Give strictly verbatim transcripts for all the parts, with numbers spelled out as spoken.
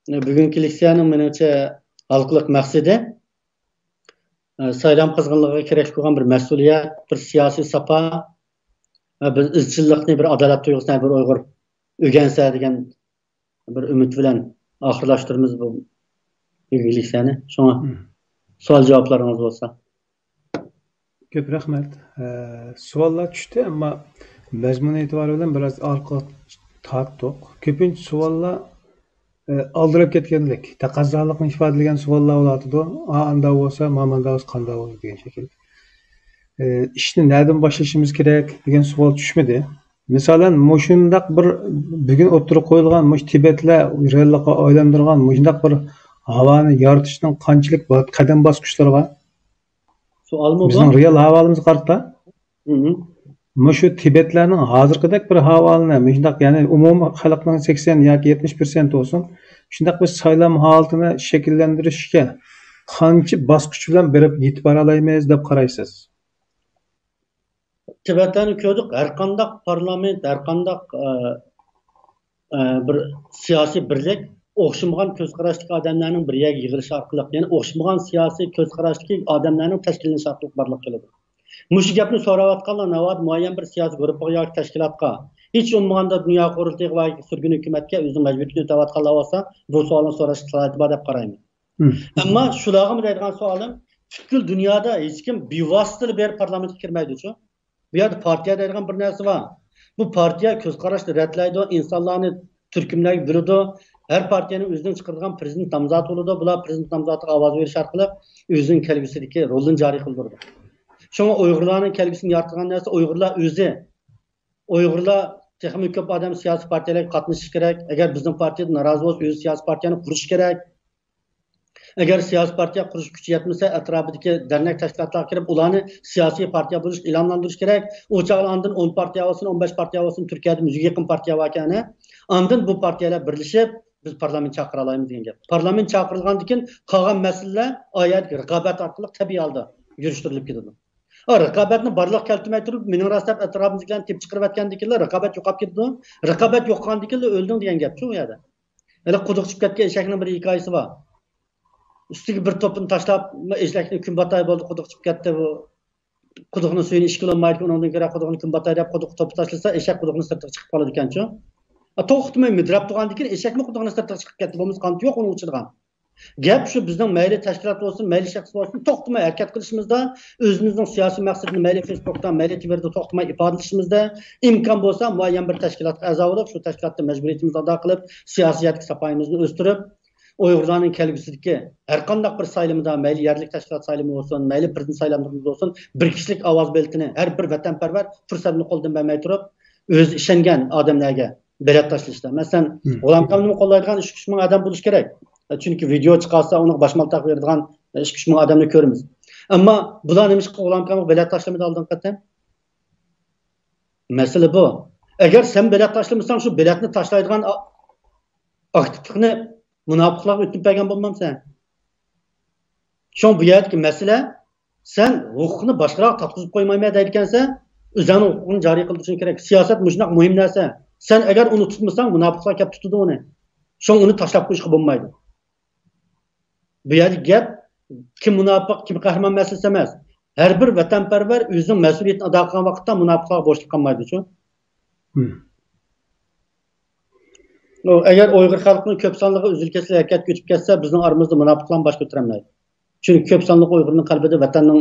بۈگۈنكى لېكسىيەنىڭ مېنىڭچە ھالقىلىق مەقسىتى، ئە، سايلام قىزغىنلىقىغا كېرەكلىك بولغان بىر مەسئۇلىيەت، بىر سىياسىي ساپا، ئە، بىر ئىزچىللىقنى، بىر ئادالەت تۇيغۇسىنى ھەر بىر ئۇيغۇر ئۆگەنسە دېگەن بىر ئۈمىد بىلەن ئاخىرلاشتۇرىمىز بۇ بۈگۈنكى لېكسىيەنى. شۇڭا مم. سوئال جاۋابلىرىڭىز بولسا. كۆپ رەھمەت. ئە، سوئاللار چۈشتى، ئەمما مەزمۇن ئېتىبارى بىلەن بىراز ئارقىغا تارتتۇق. كۆپىنچە سوئاللار، ئە، ئالدىراپ كەتكەندەك، تەقەززالىقنى ئىپادىلىگەن سوئاللار بولۇۋاتىدۇ. ئا، ئانداق بولسا، ما، مانداق بولسا، قانداق بولىدۇ دېگەن شەكىلدە. ئە، ئىشنى نەدىن باشلىشىمىز كېرەك دېگەن سوئال چۈشمىدى. مىسالەن، مۇشۇنداق بىر بۈگۈن ئوتتۇرىغا قويۇلغان، مۇشۇ تىبەتلەر رېئاللىققا ئايلاندۇرغان مۇشۇنداق بىر ھاۋانى يارىتىشنىڭ قانچىلىك با-، قەدەم باسقۇچلىرى بار؟ سوئالمۇ بۇ؟ بىزنىڭ رېئال ھاۋالىمىز قارىتا. مم. مۇشۇ تىبەتلەرنىڭ ھازىرقىدەك بىر ھاۋالىنى، مۇشۇنداق، يەنى ئومۇمىي خەلقنىڭ سەكسەن ياكى يەتمىش پىرسەنت بولسۇن، شۇنداق بىر سايلام ھالىتىنى شەكىللەندۈرۈشكە قانچە باسقۇچ بىلەن بېرىپ يېتىپ بارالايمىز دەپ قارايسىز؟ تىبەتلەرنى كۆردۇق، ھەر قانداق پارلامېنت، ھەر قانداق، ئە، ئە، بىر سىياسىي بىرلىك ئوخشىمىغان كۆز قاراشتىكى ئادەملەرنىڭ بىر يەرگە يىغىلىشى ئارقىلىق، يەنى ئوخشىمىغان سىياسىي كۆز قاراشتىكى ئادەملەرنىڭ تەشكىللىنىشى ئارقىلىق بارلىققا كېلىدۇ. مۇشۇ گەپنى سوراۋاتقانلار ناۋادا مۇئەييەن بىر سىياسىي گۇرۇپپىغا ياكى تەشكىلاتقا، ھېچ بولمىغاندا دۇنيا قۇرۇلتىيىغا ۋە سۈرگۈن ھۆكۈمەتكە ئۆزىنىڭ مەجبۇرىيىتىنى ئۆتەۋاتقانلار بولسا، بۇ سوئالنى سوراشقا سالاھىيىتى بار دەپ قارايمەن. مم. ئەمما شۇلارغىمۇ دەيدىغان سوئالىم، پۈتكۈل دۇنيادا ھېچكىم بىۋاسىتىلا بېرىپ پارلامېنتقا كىرمەيدۇچۇ. بۇ يەردە پارتىيە دەيدىغان بىر نەرسە بار. بۇ پارتىيە كۆز قاراشنى رەتلەيدۇ، ئىنسانلارنى تۈركۈملەرگە بۆلىدۇ. ھەر پارتىيەنىڭ ئۆزىنىڭ چىقىرىدىغان پىرېزىدېنت نامزاتى بولىدۇ. بۇلار پىرېزىدېنت نامزاتىغا ئاۋاز بېرىش ئارقىلىق ئۆزىنىڭ كەلگۈسىدىكى رولىنى جارى قىلدۇرىدۇ. شۇڭا ئۇيغۇرلارنىڭ كەلگۈسىنى يارىتىدىغان نەرسە ئۇيغۇرلار ئۆزى. ئۇيغۇرلار تېخىمۇ كۆپ ئادەم سىياسىي پارتىيەلەرگە قاتنىشىشى كېرەك. ئەگەر بىزنىڭ پارتىيەدىن نارازى بولسا، ئۆزى سىياسىي پارتىيەنى قۇرۇشى كېرەك. ئەگەر سىياسىي پارتىيە قۇرۇش كۈچى يەتمىسە، ئەتراپىدىكى دەرنەك تەشكىلاتلارغا كىرىپ، ئۇلارنى سىياسىي پارتىيە بولۇشقا ئىلھاملاندۇرۇش كېرەك. ئۇ چاغدا ئاندىن ئون پارتىيە بولسۇن، ئون بەش پارتىيە بولسۇن، تۈركىيەدە يۈزگە يېقىن پارتىيە باركەن، ئاندىن بۇ پارتىيەلەر بىرلىشىپ، بىز پارلامېنت چاقىرىلايمىز دېگەن گەپ. پارلامېنت چاقىرىلغاندىن كېيىن قالغان مەسىلىلەر ئايەتتىكى رىقابەت ئارقىلىق تەبىئىي ھالدا يۈرۈشتۈرۈلۈپ كېتىدۇ. ئا، رىقابەتنى بارلىققا كەلتۈرمەي تۇرۇپ، مېنىڭ راست دەپ ئەتراپىمىزدىكىلەرنى تېپىپ چىقىرىۋەتكەندىن كېيىنلا رىقابەت يوقاپ كېتىدۇ. رىقابەت يوقىغاندىن كېيىنلا ئۆلدۈڭ دېگەن گەپ شۇ يەردە. ھېلى قۇدۇق چىقىپ كەتكەن ئېشەكنىڭ بىر ھېكايىسى بار. ئۈستىگە بىر توپىنى تاشلاپ، ئېشەكنى كۈن باتاي بولدى، قۇدۇق چىقىپ كەتتى. بۇ قۇدۇقنىڭ سۈيىنى ئىچكىلى بولمايدىكەن، ئۇنىڭدىن كۆرە قۇدۇقنى كۈن باتاي دەپ قۇدۇققا توپا تاشلىسا، ئېشەك قۇدۇقنىڭ سىرتىغا چىقىپ قالىدىكەنچۇ. ئا، توختىماي مىدىراپ تۇرغاندىن كېيىن ئېشەكمۇ قۇدۇقنىڭ سىرتىغا چىقىپ كەتتى، بولمىسا قانىتى يوق ئۇنىڭ ئۇچىدىغان. گەپ شۇ، بىزنىڭ مەيلى تەشكىلات بولسۇن، مەيلى شەخس بولسۇن، توختىماي ھەرىكەت قىلىشىمىزدا، ئۆزىمىزنىڭ سىياسىي مەقسىتىنى مەيلى فېيسبۇكتا، مەيلى تىۋىتتېردا توختىماي ئىپادىلىشىمىزدە، ئىمكان بولسا مۇئەييەن بىر تەشكىلاتقا ئەزا بولۇپ، شۇ تەشكىلاتتا مەجبۇرىيىتىمىزنى ئادا قىلىپ، سىياسىيەتتىكى ساپايىمىزنى ئۆستۈرۈپ، ئۇيغۇرلارنىڭ كەلگۈسىدىكى ھەر قانداق بىر سايلىمىدا، مەيلى يەرلىك تەشكىلات سايلىمى بولسۇن، مەيلى پىرېزىدېنت سايلاملىرىمىز بولسۇن، بىر كىشىلىك ئاۋاز بېلىتىنى ھەر بىر ۋەتەنپەرۋەر پۇرسەتنى قولدىن بەرمەي تۇرۇپ، ئۆزى ئىشەنگەن ئادەملەرگە بېلەت تاشلىشتا. مەسىلەن، مم. غۇلامكامنىمۇ قوللايدىغان ئىككى ئۈچ مىڭ ئادەم بولۇشى كېرەك. چۈنكى ۋىدېو چىقارسا، ئۇنىڭغا باشمالتاق بېرىدىغان ئىككى ئۈچ مىڭ ئادەمنى كۆرىمىز. ئەمما بۇلار نېمىشقا غۇلامكامغا بېلەت تاشلىمىدى ئالدىنقى قېتىم؟ مەسىلە بۇ. ئەگەر سەن بېلەت تاشلىمىساڭ، شۇ بېلەتنى تاشلايدىغان ئا-، ئاكتىپلىقنى مۇناپىقلارغا ئۆتۈنۈپ بەرگەن بولمامسەن؟ شۇڭا بۇ يەردىكى مەسىلە، سەن ھوقۇقنى باشقىلارغا تارتقۇزۇپ قويمايمەن دەيدىكەنسەن، ئۆزۈڭنىڭ ھوقۇقىنى جارى قىلدۇرۇشۇڭ كېرەك. سىياسەت مۇشۇنداق مۇھىم نەرسە. سەن ئەگەر ئۇنى تۇتمىساڭ، مۇناپىقلار كەپ تۇتىدۇ ئۇنى. شۇڭا ئۇنى تاشلاپ قويۇشقا بولمايدۇ. بۇ يەردە گەپ كىم مۇناپىق، كىم قەھرىمان مەسىلىسى ئەمەس. ھەر بىر ۋەتەنپەرۋەر ئۆزىنىڭ مەسئۇلىيىتىنى ئادا قىلغان ۋاقىتتا مۇناپىقلارغا بوشلۇق قالمايدۇچۇ. مم. ئۇ، ئەگەر ئۇيغۇر خەلقىنىڭ كۆپ سانلىقى ئۈزۈل-كېسىل ھەرىكەتكە ئۆتۈپ كەتسە، بىزنىڭ ئارىمىزدا مۇناپىقلارمۇ باش كۆتۈرەلمەيدۇ. چۈنكى كۆپ سانلىق ئۇيغۇرنىڭ قەلبىدە ۋەتەننىڭ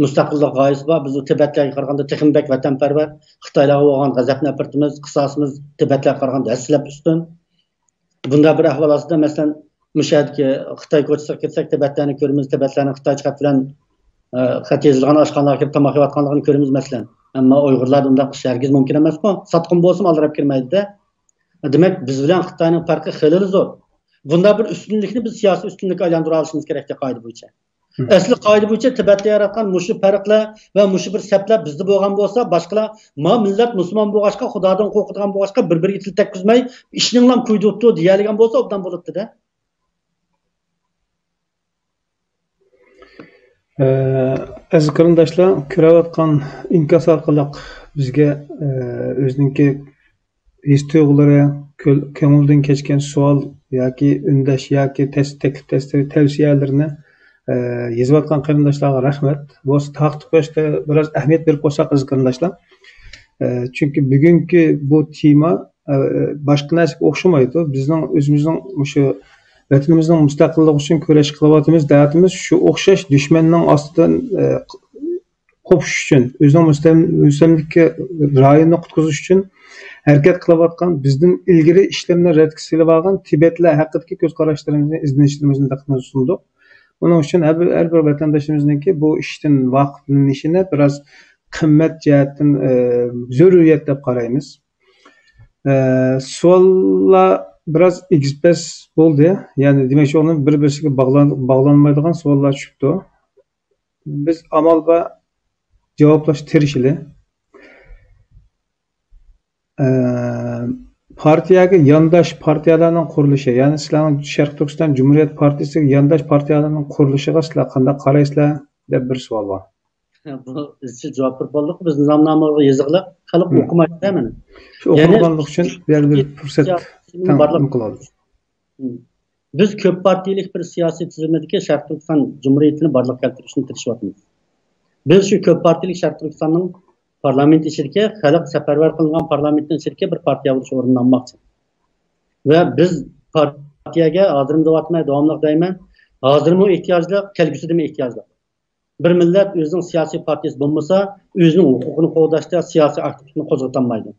مۇستەقىللىق غايىسى بار. بىز ئۇ تىبەتلەرگە قارىغاندا تېخىمۇ بەك ۋەتەنپەرۋەر. خىتايلارغا بولغان غەزەپ-نەپرىتىمىز، قىساسىمىز تىبەتلەرگە قارىغاندا ھەسسىلەپ ئۈستۈن. بۇنداق بىر ئەھۋال ئاستىدا، مەسىلەن، مۇشۇ يەردىكى خىتاي كوچىسىغا كىرسەك، تىبەتلەرنى كۆرىمىز، تىبەتلەرنىڭ خىتايچە خەت بىلەن، ئە، خەت يېزىلغان ئاشخانىلارغا كىرىپ تاماق يەۋاتقانلىقىنى كۆرىمىز، مەسىلەن. ئەمما ئۇيغۇرلاردا ئۇنداق ئىش ھەرگىز مۇمكىن ئەمەسقۇ. ساتقۇن بولسىمۇ ئالدىراپ كىرمەيدۇ-دە. دېمەك، بىز بىلەن خىتاينىڭ پەرقى خېلىلا زور. بۇنداق بىر ئۈستۈنلۈكنى بىز سىياسىي ئۈستۈنلۈككە ئايلاندۇرالىشىمىز كېرەك، قائىدە بويىچە. مم. ئەسلى قائىدە بويىچە تىبەتتە ياراتقان مۇشۇ پەرقلەر ۋە مۇشۇ بىر سەپلەر بىزدە بولغان بولسا، باشقىلار، ما مىللەت مۇسۇلمان بولغاچقا، خۇدادىن قورقىدىغان بولغاچقا، بىر-بىرىگە تىل تەگكۈزمەي، ئىشىنىڭلام كويدۇرۇپتۇ دېيەلىگەن بولسا، ئوبدان بولاتتى-دە. ئە، ئەزىز قېرىنداشلار، كۆرۈۋاتقان ئىنكاس ئارقىلىق بىزگە، ئە، ئۆزىنىڭكى ھېس-تۇيغۇلىرى، كۆل-، كۆڭلىدىن كەچكەن سوئال ياكى ئۈندەش ياكى تەس-، تەكلىپ تەستە-، تەۋسىيەلىرىنى، ئە، يېزىۋاتقان قېرىنداشلارغا رەھمەت. بولسا تارقىتىپ قويۇشتا بىراز ئەھمىيەت بېرىپ قويساق ئەزىز قېرىنداشلار. ئە، چۈنكى بۈگۈنكى بۇ تېما، ئە، باشقا نەرسىگە ئوخشىمايدۇ. بىزنىڭ ئۆزىمىزنىڭ مۇشۇ ۋەتىنىمىزنىڭ مۇستەقىللىقى ئۈچۈن كۈرەش قىلىۋاتىمىز، دەۋاتىمىز. شۇ ئوخشاش دۈشمەننىڭ ئاستىدىن، ئە، قوپۇش ئۈچۈن، ئۆزىنىڭ مۇستەم-، مۇستەملىكە رايونىنى قۇتقۇزۇش ئۈچۈن ھەرىكەت قىلىۋاتقان، بىزدىن ئىلگىرى ئىشلىرىنى رەتكە سېلىۋالغان تىبەتلەر ھەققىدىكى كۆز قاراشلىرىمىزنى، ئىزدىنىشلىرىمىزنى دىققىتىڭىزگە سۇندۇق. ئۇنىڭ ئۈچۈن ھەر بىر، ھەر بىر ۋەتەندىشىمىزنىڭكى بۇ ئىشتىن ۋاقىپلىنىشىنى بىراز قىممەت جەھەتتىن، ئە، زۆرۈرىيەت دەپ قارايمىز. ئە، سوئاللار بىراز ئېگىز-پەس بولدى. يەنى دېمەكچى بولغىنىم بىر-بىرسىگە باغلان-، باغلانمايدىغان سوئاللار چۈشۈپتۇ. بىز ئامال بار جاۋابلاشقا تىرىشىلى. ئە، پارتىيەگە يانداش پارتىيەلەرنىڭ قۇرۇلۇشى، يەنى سىلەرنىڭ شەرقىي تۈركىستان جۇمھۇرىيەت پارتىيىسىگە يانداش پارتىيەلەرنىڭ قۇرۇلۇشىغا سىلەر قانداق قارايسىلەر دەپ بىر سوئال بار. بۇ ئىزچىل جاۋاب بېرىپ بولدۇق. بىز نىزامنامىغا يېزىقلىق، خەلق مم. ئوقۇمايدۇ-دە مېنى. شۇ يەنى ئوقۇمىغانلىقى ئۈچۈن بۇ يەردە بىر پۇرسەت سىياسىي تەقدىم بارلىق قىلىۋالدۇق. مم. بىز كۆپ پارتىيەلىك بىر سىياسىي تۈزۈلمىدىكى شەرقىي تۈركىستان جۇمھۇرىيىتىنى بارلىققا كەلتۈرۈشنى تىرىشىۋاتىمىز. بىز شۇ كۆپ پارتىيەلىك شەرقىي تۈركىستاننىڭ پارلامېنت ئىچىدىكى، خەلق سەپەرۋەر قىلىنغان پارلامېنتنىڭ ئىچىدىكى بىر پارتىيە بولۇش ئورنىنى ئالماقچى. ۋە بىز پارتىيەگە ھازىرمۇ دەۋاتىمەن، داۋاملىق دەيمەن، ھازىرمۇ ئېھتىياجلىق، كەلگۈسىدىمۇ ئېھتىياجلىق. بىر مىللەت ئۆزىنىڭ سىياسىي پارتىيىسى بولمىسا، ئۆزىنىڭ ھوقۇقىنى قوغداشتا سىياسىي ئاكتىپلىقنى قوزغىتالمايدۇ.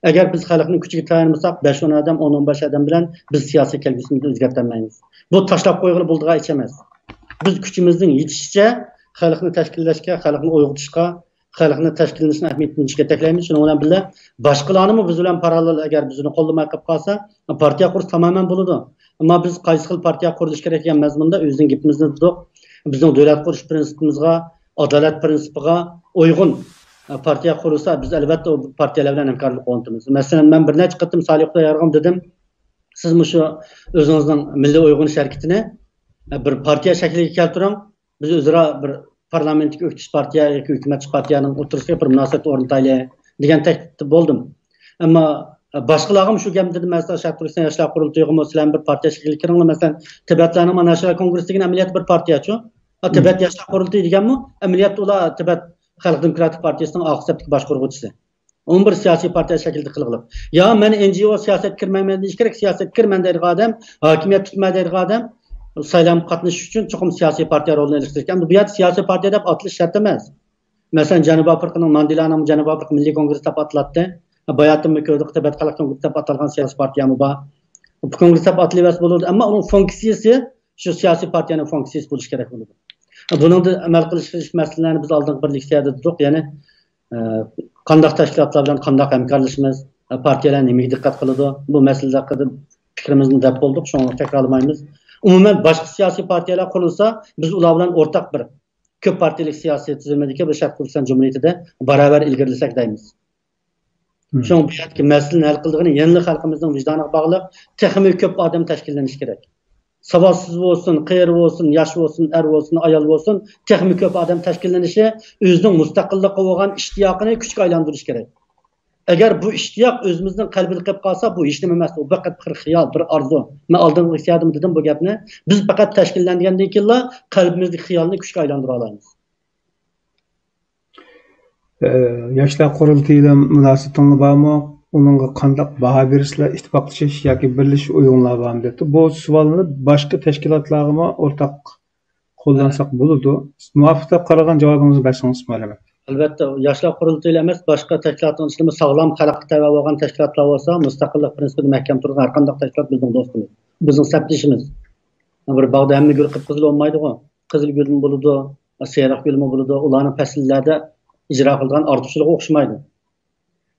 ئەگەر بىز خەلقنىڭ كۈچىگە تايانمىساق، بەش ئون ئادەم، ئون ئون بەش ئادەم بىلەن بىز سىياسىي كەلگۈسىمىزنى ئۆزگەرتەلمەيمىز. بۇ تاشلاپ قويغىلى بولىدىغان ئىش ئەمەس. بىز كۈچىمىزنىڭ يېتىشىچە خەلقنى تەشكىللەشكە، خەلقنى ئويغىتىشقا، خەلقنى تەشكىللىنىشنىڭ ئەھمىيىتىنى يېتەكلەيمىز. شۇنىڭ بىلەن بىللە، باشقىلارنىمۇ بىز بىلەن پاراللېل، ئەگەر بىز ئۇنى قوللىماي قېلىپ قالسا، پارتىيە قۇرۇش تامامەن بولىدۇ. ئەمما بىز قايسى خىل پارتىيە قۇرۇلۇشى كېرەك دېگەن مەزمۇندا ئۆزىنىڭ گېپىمىزنى دېدۇق. بىزنىڭ دۆلەت قۇرۇش پىرىنسىپىمىزغا، ئادالەت پىرىنسىپىغا ئۇيغۇن، ئە، پارتىيە قۇرۇلسا، بىز ئەلۋەتتە ئۇ پارتىيەلەر بىلەن ھەمكارلىق ئورنىتىمىز. مەسىلەن، مەن بىر نەچچە قېتىم سالىھ خۇدايارغىمۇ دېدىم، سىز مۇشۇ ئۆزىڭىزنىڭ مىللىي ئويغىنىش ھەرىكىتىنى، ئە، بىر پارتىيە شەكلىگە كەلتۈرۈڭ، بىز ئۆزئارا بىر پارلامېنتتىكى ئۆكتىچى پارتىيە ياكى ھۆكۈمەتچى پارتىيەنىڭ ئوتتۇرىسىغا بىر مۇناسىۋەت ئورنىتايلى دېگەن تەكلىپتە بولدۇم. ئەمما باشقىلارغىمۇ شۇ گەپنى دېدىم، مەسىلەن، شەرقىي تۈركىستان ياشلار قۇرۇلتىيىغىمۇ سىلەرمۇ بىر پارتىيە شەكلىگە كىرىڭلار، مەسىلەن، تىبەتلەرنىڭ مانا ياشلار كونگرېسسى دېگەن ئەمەلىيەتتە بىر پارتىيەچۇ. ھە، تىبەت ياشلار قۇرۇلتىيى دېگەنمۇ ئەمەلىيەتتە ئۇلار تىبەت خەلق دېموكراتىك پارتىيىسىنىڭ ئارقا سەپتىكى باشقۇرغۇچىسى. ئۇنى بىر سىياسىي پارتىيە شەكلىدە قىلغىلى. يا مەن ئېن جى ئو سىياسەتكە كىرمەيمەن دېيىش كېرەك، سىياسەتكە كىرىمەن دەيدىغان ئادەم، ھاكىمىيەت تۇتىمەن دەيدىغان ئادەم سايلامغا قاتنىشىش ئۈچۈن چوقۇم سىياسىي پارتىيە رولىنى ئېلىشى كېرەك. ئەمدى بۇ يەردە سىياسىي پارتىيە دەپ ئاتىلىش شەرت ئەمەس. مەسىلەن، جەنۇبىي ئافرىقىنىڭ ماندېلانىڭ جەنۇبىي ئافرىقا مىللىي كونگرېسسى دەپ ئاتىلاتتى. باياتىنمۇ كۆردۇق، تىبەت خەلق كونگرېسسى دەپ ئاتالغان سىياسىي پارتىيەمۇ بار. بۇ كونگرېسس دەپ ئاتىلىۋەرسە بولىدۇ، ئەمما ئۇنىڭ فۇنكسىيىسى شۇ سىياسىي پارتىيەنىڭ فۇنكسىيىسى بولۇشى كېرەك بولىدۇ. بۇنىڭدا ئەمەل قىلىش مەسىلىلەرنى بىز ئالدىنقى بىرلىكتە دېدۇق، يەنى، ئە، قانداق تەشكىلاتلار بىلەن قانداق ھەمكارلىشىمىز، ئە، پارتىيەلەر نېمىگە دىققەت قىلىدۇ، بۇ مەسىلىلەر ھەققىدە پىكرىمىزنى دەپ بولدۇق، شۇڭا تەكرارلىمايمىز. ئومۇمەن، باشقا سىياسىي پارتىيەلەر قۇرۇلسا، بىز ئۇلار بىلەن ئورتاق بىر كۆپ پارتىيەلىك سىياسىي تۈزۈلمىدىكى بىر شەرقىي تۈركىستان جۇمھۇرىيىتىدە باراۋەر ئىلگىرىلىسەك دەيمىز. مم. شۇڭا بۇ يەردىكى مەسىلىنى ھەل قىلىدىغىنى يەنىلا خەلقىمىزنىڭ ۋىجدانىغا باغلىق، تېخىمۇ كۆپ ئادەم تەشكىللىنىشى كېرەك. ساۋاتسىز بولسۇن، قېرى بولسۇن، ياش بولسۇن، ئەر بولسۇن، ئايال بولسۇن، تېخىمۇ كۆپ ئادەم تەشكىللىنىشى، ئۆزىنىڭ مۇستەقىللىققا بولغان ئىشتىياقىنى كۈچكە ئايلاندۇرۇش كېرەك. ئەگەر بۇ ئىشتىياق ئۆزىمىزنىڭ قەلبىدە قېلىپ قالسا، بۇ ھېچنېمە ئەمەس، ئۇ پەقەت بىر خىيال، بىر ئارزۇ. مەن ئالدىنقى لېكسىيەدىمۇ دېدىم بۇ گەپنى. بىز پەقەت تەشكىللەنگەندىن كېيىنلا قەلبىمىزدىكى خىيالنى كۈچكە ئايلاندۇرالايمىز. ئە، ياشلار قۇرۇلتىيى بىلەن مۇناسىۋىتىڭلار بارمۇ؟ ئۇنىڭغا قانداق باھا بېرىسىلەر؟ ئىتتىپاقلىشىش ياكى بىرلىشىش ئويۇڭلار بارمۇ دەپتۇ. بۇ سوئالنى باشقا تەشكىلاتلارغىمۇ ئورتاق قوللانساق بولىدۇ. مۇۋاپىق دەپ قارىغان جاۋابىڭىزنى بەرسىڭىز بولىدۇ. ئەلۋەتتە، ياشلار قۇرۇلتىيىلا ئەمەس، باشقا تەشكىلاتنىڭ ئىچىدىمۇ ساغلام خەلققە تەۋە بولغان تەشكىلاتلار بولسا، مۇستەقىللىق پىرىنسىپىدا مەھكەم تۇرغان ھەر قانداق تەشكىلات بىزنىڭ دوستىمىز، بىزنىڭ سەپدىشىمىز. بىر باغدا ھەممە گۈل قىپقىزىل بولمايدىغۇ. قىزىل گۈلمۇ بولىدۇ، سېرىق گۈلمۇ بولىدۇ. ئۇلارنىڭ پەسىللەردە ئىجرا قىلىدىغان ئارتۇقچىلىقى ئوخشىمايدۇ.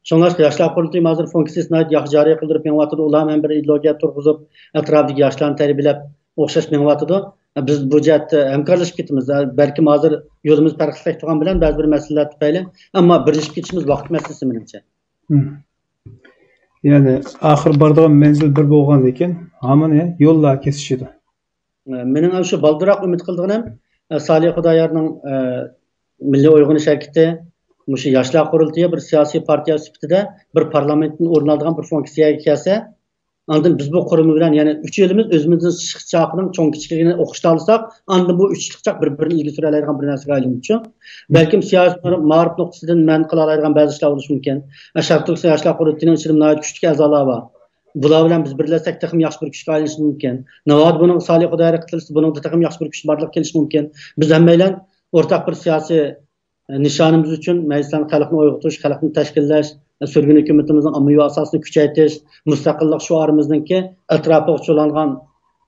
شۇڭلاشقا ياشلار قۇرۇلتىيى ھازىر فۇنكسىيىسىنى ناھايىتى ياخشى جارى قىلدۇرۇپ مېڭىۋاتىدۇ. ئۇلار ھەم بىر ئىدېئولوگىيە تۇرغۇزۇپ، ئەتراپىدىكى ياشلارنى تەربىيەلەپ، ئوخشاش مېڭىۋاتىدۇ. بىز بۇ جەھەتتە ھەمكارلىشىپ كېتىمىز. بەلكىم ھازىر يولىمىز پەرقلىقتەك تۇرغان بىلەن بەزى بىر مەسىلىلەر تۈپەيلى، ئەمما بىرلىشىپ كېتىشىمىز ۋاقىت مەسىلىسى مېنىڭچە. مم. يەنى ئاخىر بارىدىغان مەنزىل بىر بولغاندىن كېيىن ھامان يوللار كېسىشىدۇ. مېنىڭ ئاشۇ بالدۇرراق ئۈمىد قىلىدىغىنىم، سالىھ خۇدايارنىڭ، مىللىي ئويغىنىش ھەرىكىتى، مۇشۇ ياشلار قۇرۇلتىيى بىر سىياسىي پارتىيە سۈپىتىدە بىر پارلامېنتتىن ئورۇن ئالىدىغان بىر فۇنكسىيەگە كەلسە، ئاندىن بىز بۇ قۇرۇلما بىلەن يەنە ئۈچ ئېلىمىز ئۆزىمىزنىڭ ئىشلىق چاقىنىڭ چوڭ كىچىكلىكىنى ئوخشىتالىساق، ئاندىن بۇ ئۈچ ئىشلىق چاق بىر-بىرىنى ئىلگىرى سۈرەلەيدىغان بىر نەرسىگە ئايلىنىدۇ. بەلكىم سىياسىي مائارىپ نۇقتىسىدىن مەن قىلالايدىغان بەزى ئىشلار بولۇشى مۇمكىن. شەرقىي تۈركىستان ياشلار قۇرۇلتىيىنىڭ ئىچىدە ناھايىتى كۈچلۈك ئەزالار بار. بۇلار بىلەن بىز بىرلەشسەك تېخىمۇ ياخشى بىر كۈچكە ئايلىنىشى مۇمكىن. ناۋادا بۇنىڭغا سالىھ خۇدايار قېتىلسا، بۇنىڭدا تېخىمۇ ياخشى بىر كۈچ بارلىققا كېلىشى مۇمكىن. بىز ھەممەيلەن ئورتاق بىر سىياسىي نىشانىمىز ئۈچۈن مەيسەن خەلقنى ئويغىتىش، خەلقنى تەشكىللەش، سۈرگۈن ھۆكۈمىتىمىزنىڭ ئاممىۋى ئاساسىنى كۈچەيتىش، مۇستەقىللىق شوئارىمىزنىڭكى ئەتراپىغا چۇلانغان،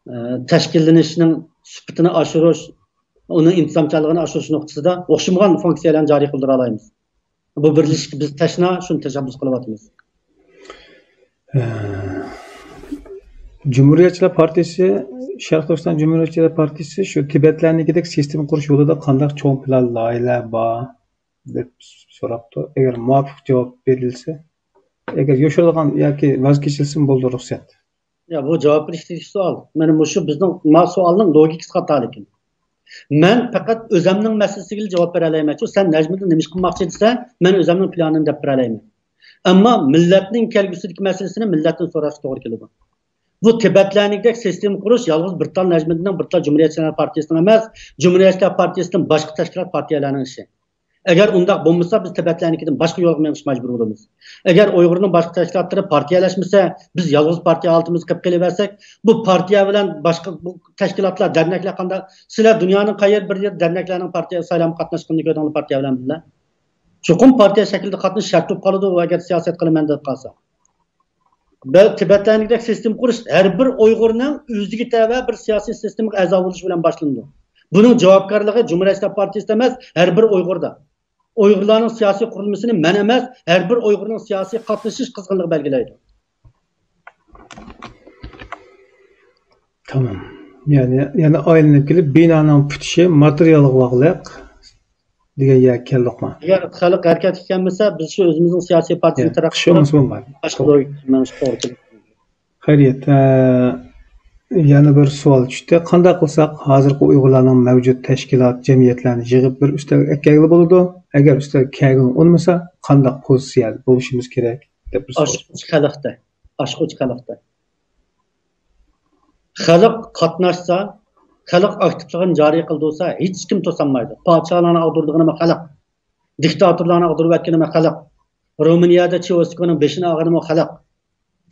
ئە، تەشكىللىنىشنىڭ سۈپىتىنى ئاشۇرۇش، ئۇنىڭ ئىنتىزامچانلىقىنى ئاشۇرۇش نۇقتىسىدا ئوخشىمىغان فۇنكسىيەلەرنى جارى قىلدۇرالايمىز. بۇ بىرلىشىشكە بىز تەشنا، شۇنى تەشەببۇس قىلىۋاتىمىز. جۇمھۇرىيەتچىلەر پارتىيىسى، شەرقىي تۈركىستان جۇمھۇرىيەتچىلەر پارتىيىسى شۇ تىبەتلەرنىڭكىدەك سىستېما قۇرۇش يولىدا قانداق چوڭ پىلان، لايىھەلەر بار دەپ سوراپتۇ. ئەگەر مۇۋاپىق جاۋاب بېرىلسە، ئەگەر يوشۇرۇلغان ياكى ۋاز كېچىلسىمۇ بولىدۇ، رۇخسەت. يا، بۇ جاۋاب بېرىش تېگىشلىك سوئال. مانا مۇشۇ بىزنىڭ ما سوئالنىڭ لوگىكىسى خاتا لېكىن. مەن پەقەت ئۆزەمنىڭ مەسىلىسىگىلا جاۋاب بېرەلەيمەن. شۇ سەن نەجمىدىن نېمە ئىش قىلماقچى دېسە، مەن ئۆزەمنىڭ پىلانىنى دەپ بېرەلەيمەن. ئەمما مىللەتنىڭ كەلگۈسىدىكى مەسىلىسىنى مىللەتتىن سوراشقا توغرا كېلىدۇ. بۇ تىبەتلەرنىڭكىدەك سىستېما قۇرۇش يالغۇز بىر تال نەجمىدىننىڭ، بىر تال جۇمھۇرىيەتچىلەر پارتىيىسىنىڭ ئەمەس، جۇمھۇرىيەتچىلەر پارتىيىسىدىن باشقا تەشكىلات، پارتىيەلەرنىڭ ئىشى. ئەگەر ئۇنداق بولمىسا، بىز تىبەتلەرنىڭكىدىن باشقا يولغا مېڭىشقا مەجبۇر بولىمىز. ئەگەر ئۇيغۇرنىڭ باشقا تەشكىلاتلىرى پارتىيەلەشمىسە، بىز يالغۇز پارتىيە ھالىتىمىزدە قېلىپ قېلىۋەرسەك، بۇ پارتىيە بىلەن باشقا بۇ تەشكىلاتلار، دەرنەكلەر قانداق؟ سىلەر دۇنيانىڭ قەيەر بىر يېرىدە دەرنەكلەرنىڭ پارتىيە سايلامغا قاتناشقىنىنى كۆردۈڭلار پارتىيە بىلەن بىللە؟ چوقۇم پارتىيە شەكلىدە قاتنىشىش شەرت بولۇپ قالىدۇ، ئۇ ئەگەر سىياسەت قىلىمەن دەپ قالسا. بەل-، تىبەتلەرنىڭكىدەك سىستېما قۇرۇش ھەر بىر ئۇيغۇرنىڭ ئۆزىگە تەۋە بىر سىياسىي سىستېمىغا ئەزا بولۇشى بىلەن باشلىنىدۇ. بۇنىڭ جاۋابكارلىقى جۇمھۇرىيەتچىلەر پارتىيىسىدا ئەمەس، ھەر بىر ئۇيغۇردا. ئۇيغۇرلارنىڭ سىياسىي قۇرۇلمىسىنى مەن ئەمەس، ھەر بىر ئۇيغۇرنىڭ سىياسىي قاتنىشىش قىزغىنلىقى بەلگىلەيدۇ. تامام. يەنى، يەنە ئايلىنىپ كېلىپ، بىنانىڭ پۈتۈشى ماتېرىيالغا باغلىق دېگەن يەرگە كەلدۇقما؟ ئەگەر خەلق ھەرىكەتكە كەلمىسە، بىز شۇ ئۆزىمىزنىڭ سىياسىي پارتىيىسىنى تەرەققىي قىلدۇرۇپ، باشقا لوگىكىغا مېڭىشقا توغرا كېلىدۇ. خەيرىيەت، ئە، يەنە بىر سوئال چۈشتى. قانداق قىلساق ھازىرقى ئۇيغۇرلارنىڭ مەۋجۇت تەشكىلات، جەمئىيەتلەرنى يىغىپ بىر ئۈستەلگە ئەكەلگىلى بولىدۇ؟ ئەگەر ئۈستەلگە كەلگىلى ئۇنىمىسا، قانداق پوزىتسىيەدە بولۇشىمىز كېرەك؟ دەپ بىر سوئال. ئاچقۇچ خەلقتە. ئاچقۇچ خەلقتە. خەلق قاتناشسا، خەلق ئاكتىپلىقىنى جارى قىلدۇرسا، ھېچكىم توسالمايدۇ. پادىشاھلارنى ئاغدۇرىدىغىنىمۇ خەلق. دىكتاتورلارنى ئاغدۇرۇۋەتكىنىمۇ خەلق. رومىنىيەدە چاۋشېسكونىڭ بېشىنى ئالغىنىمۇ خەلق.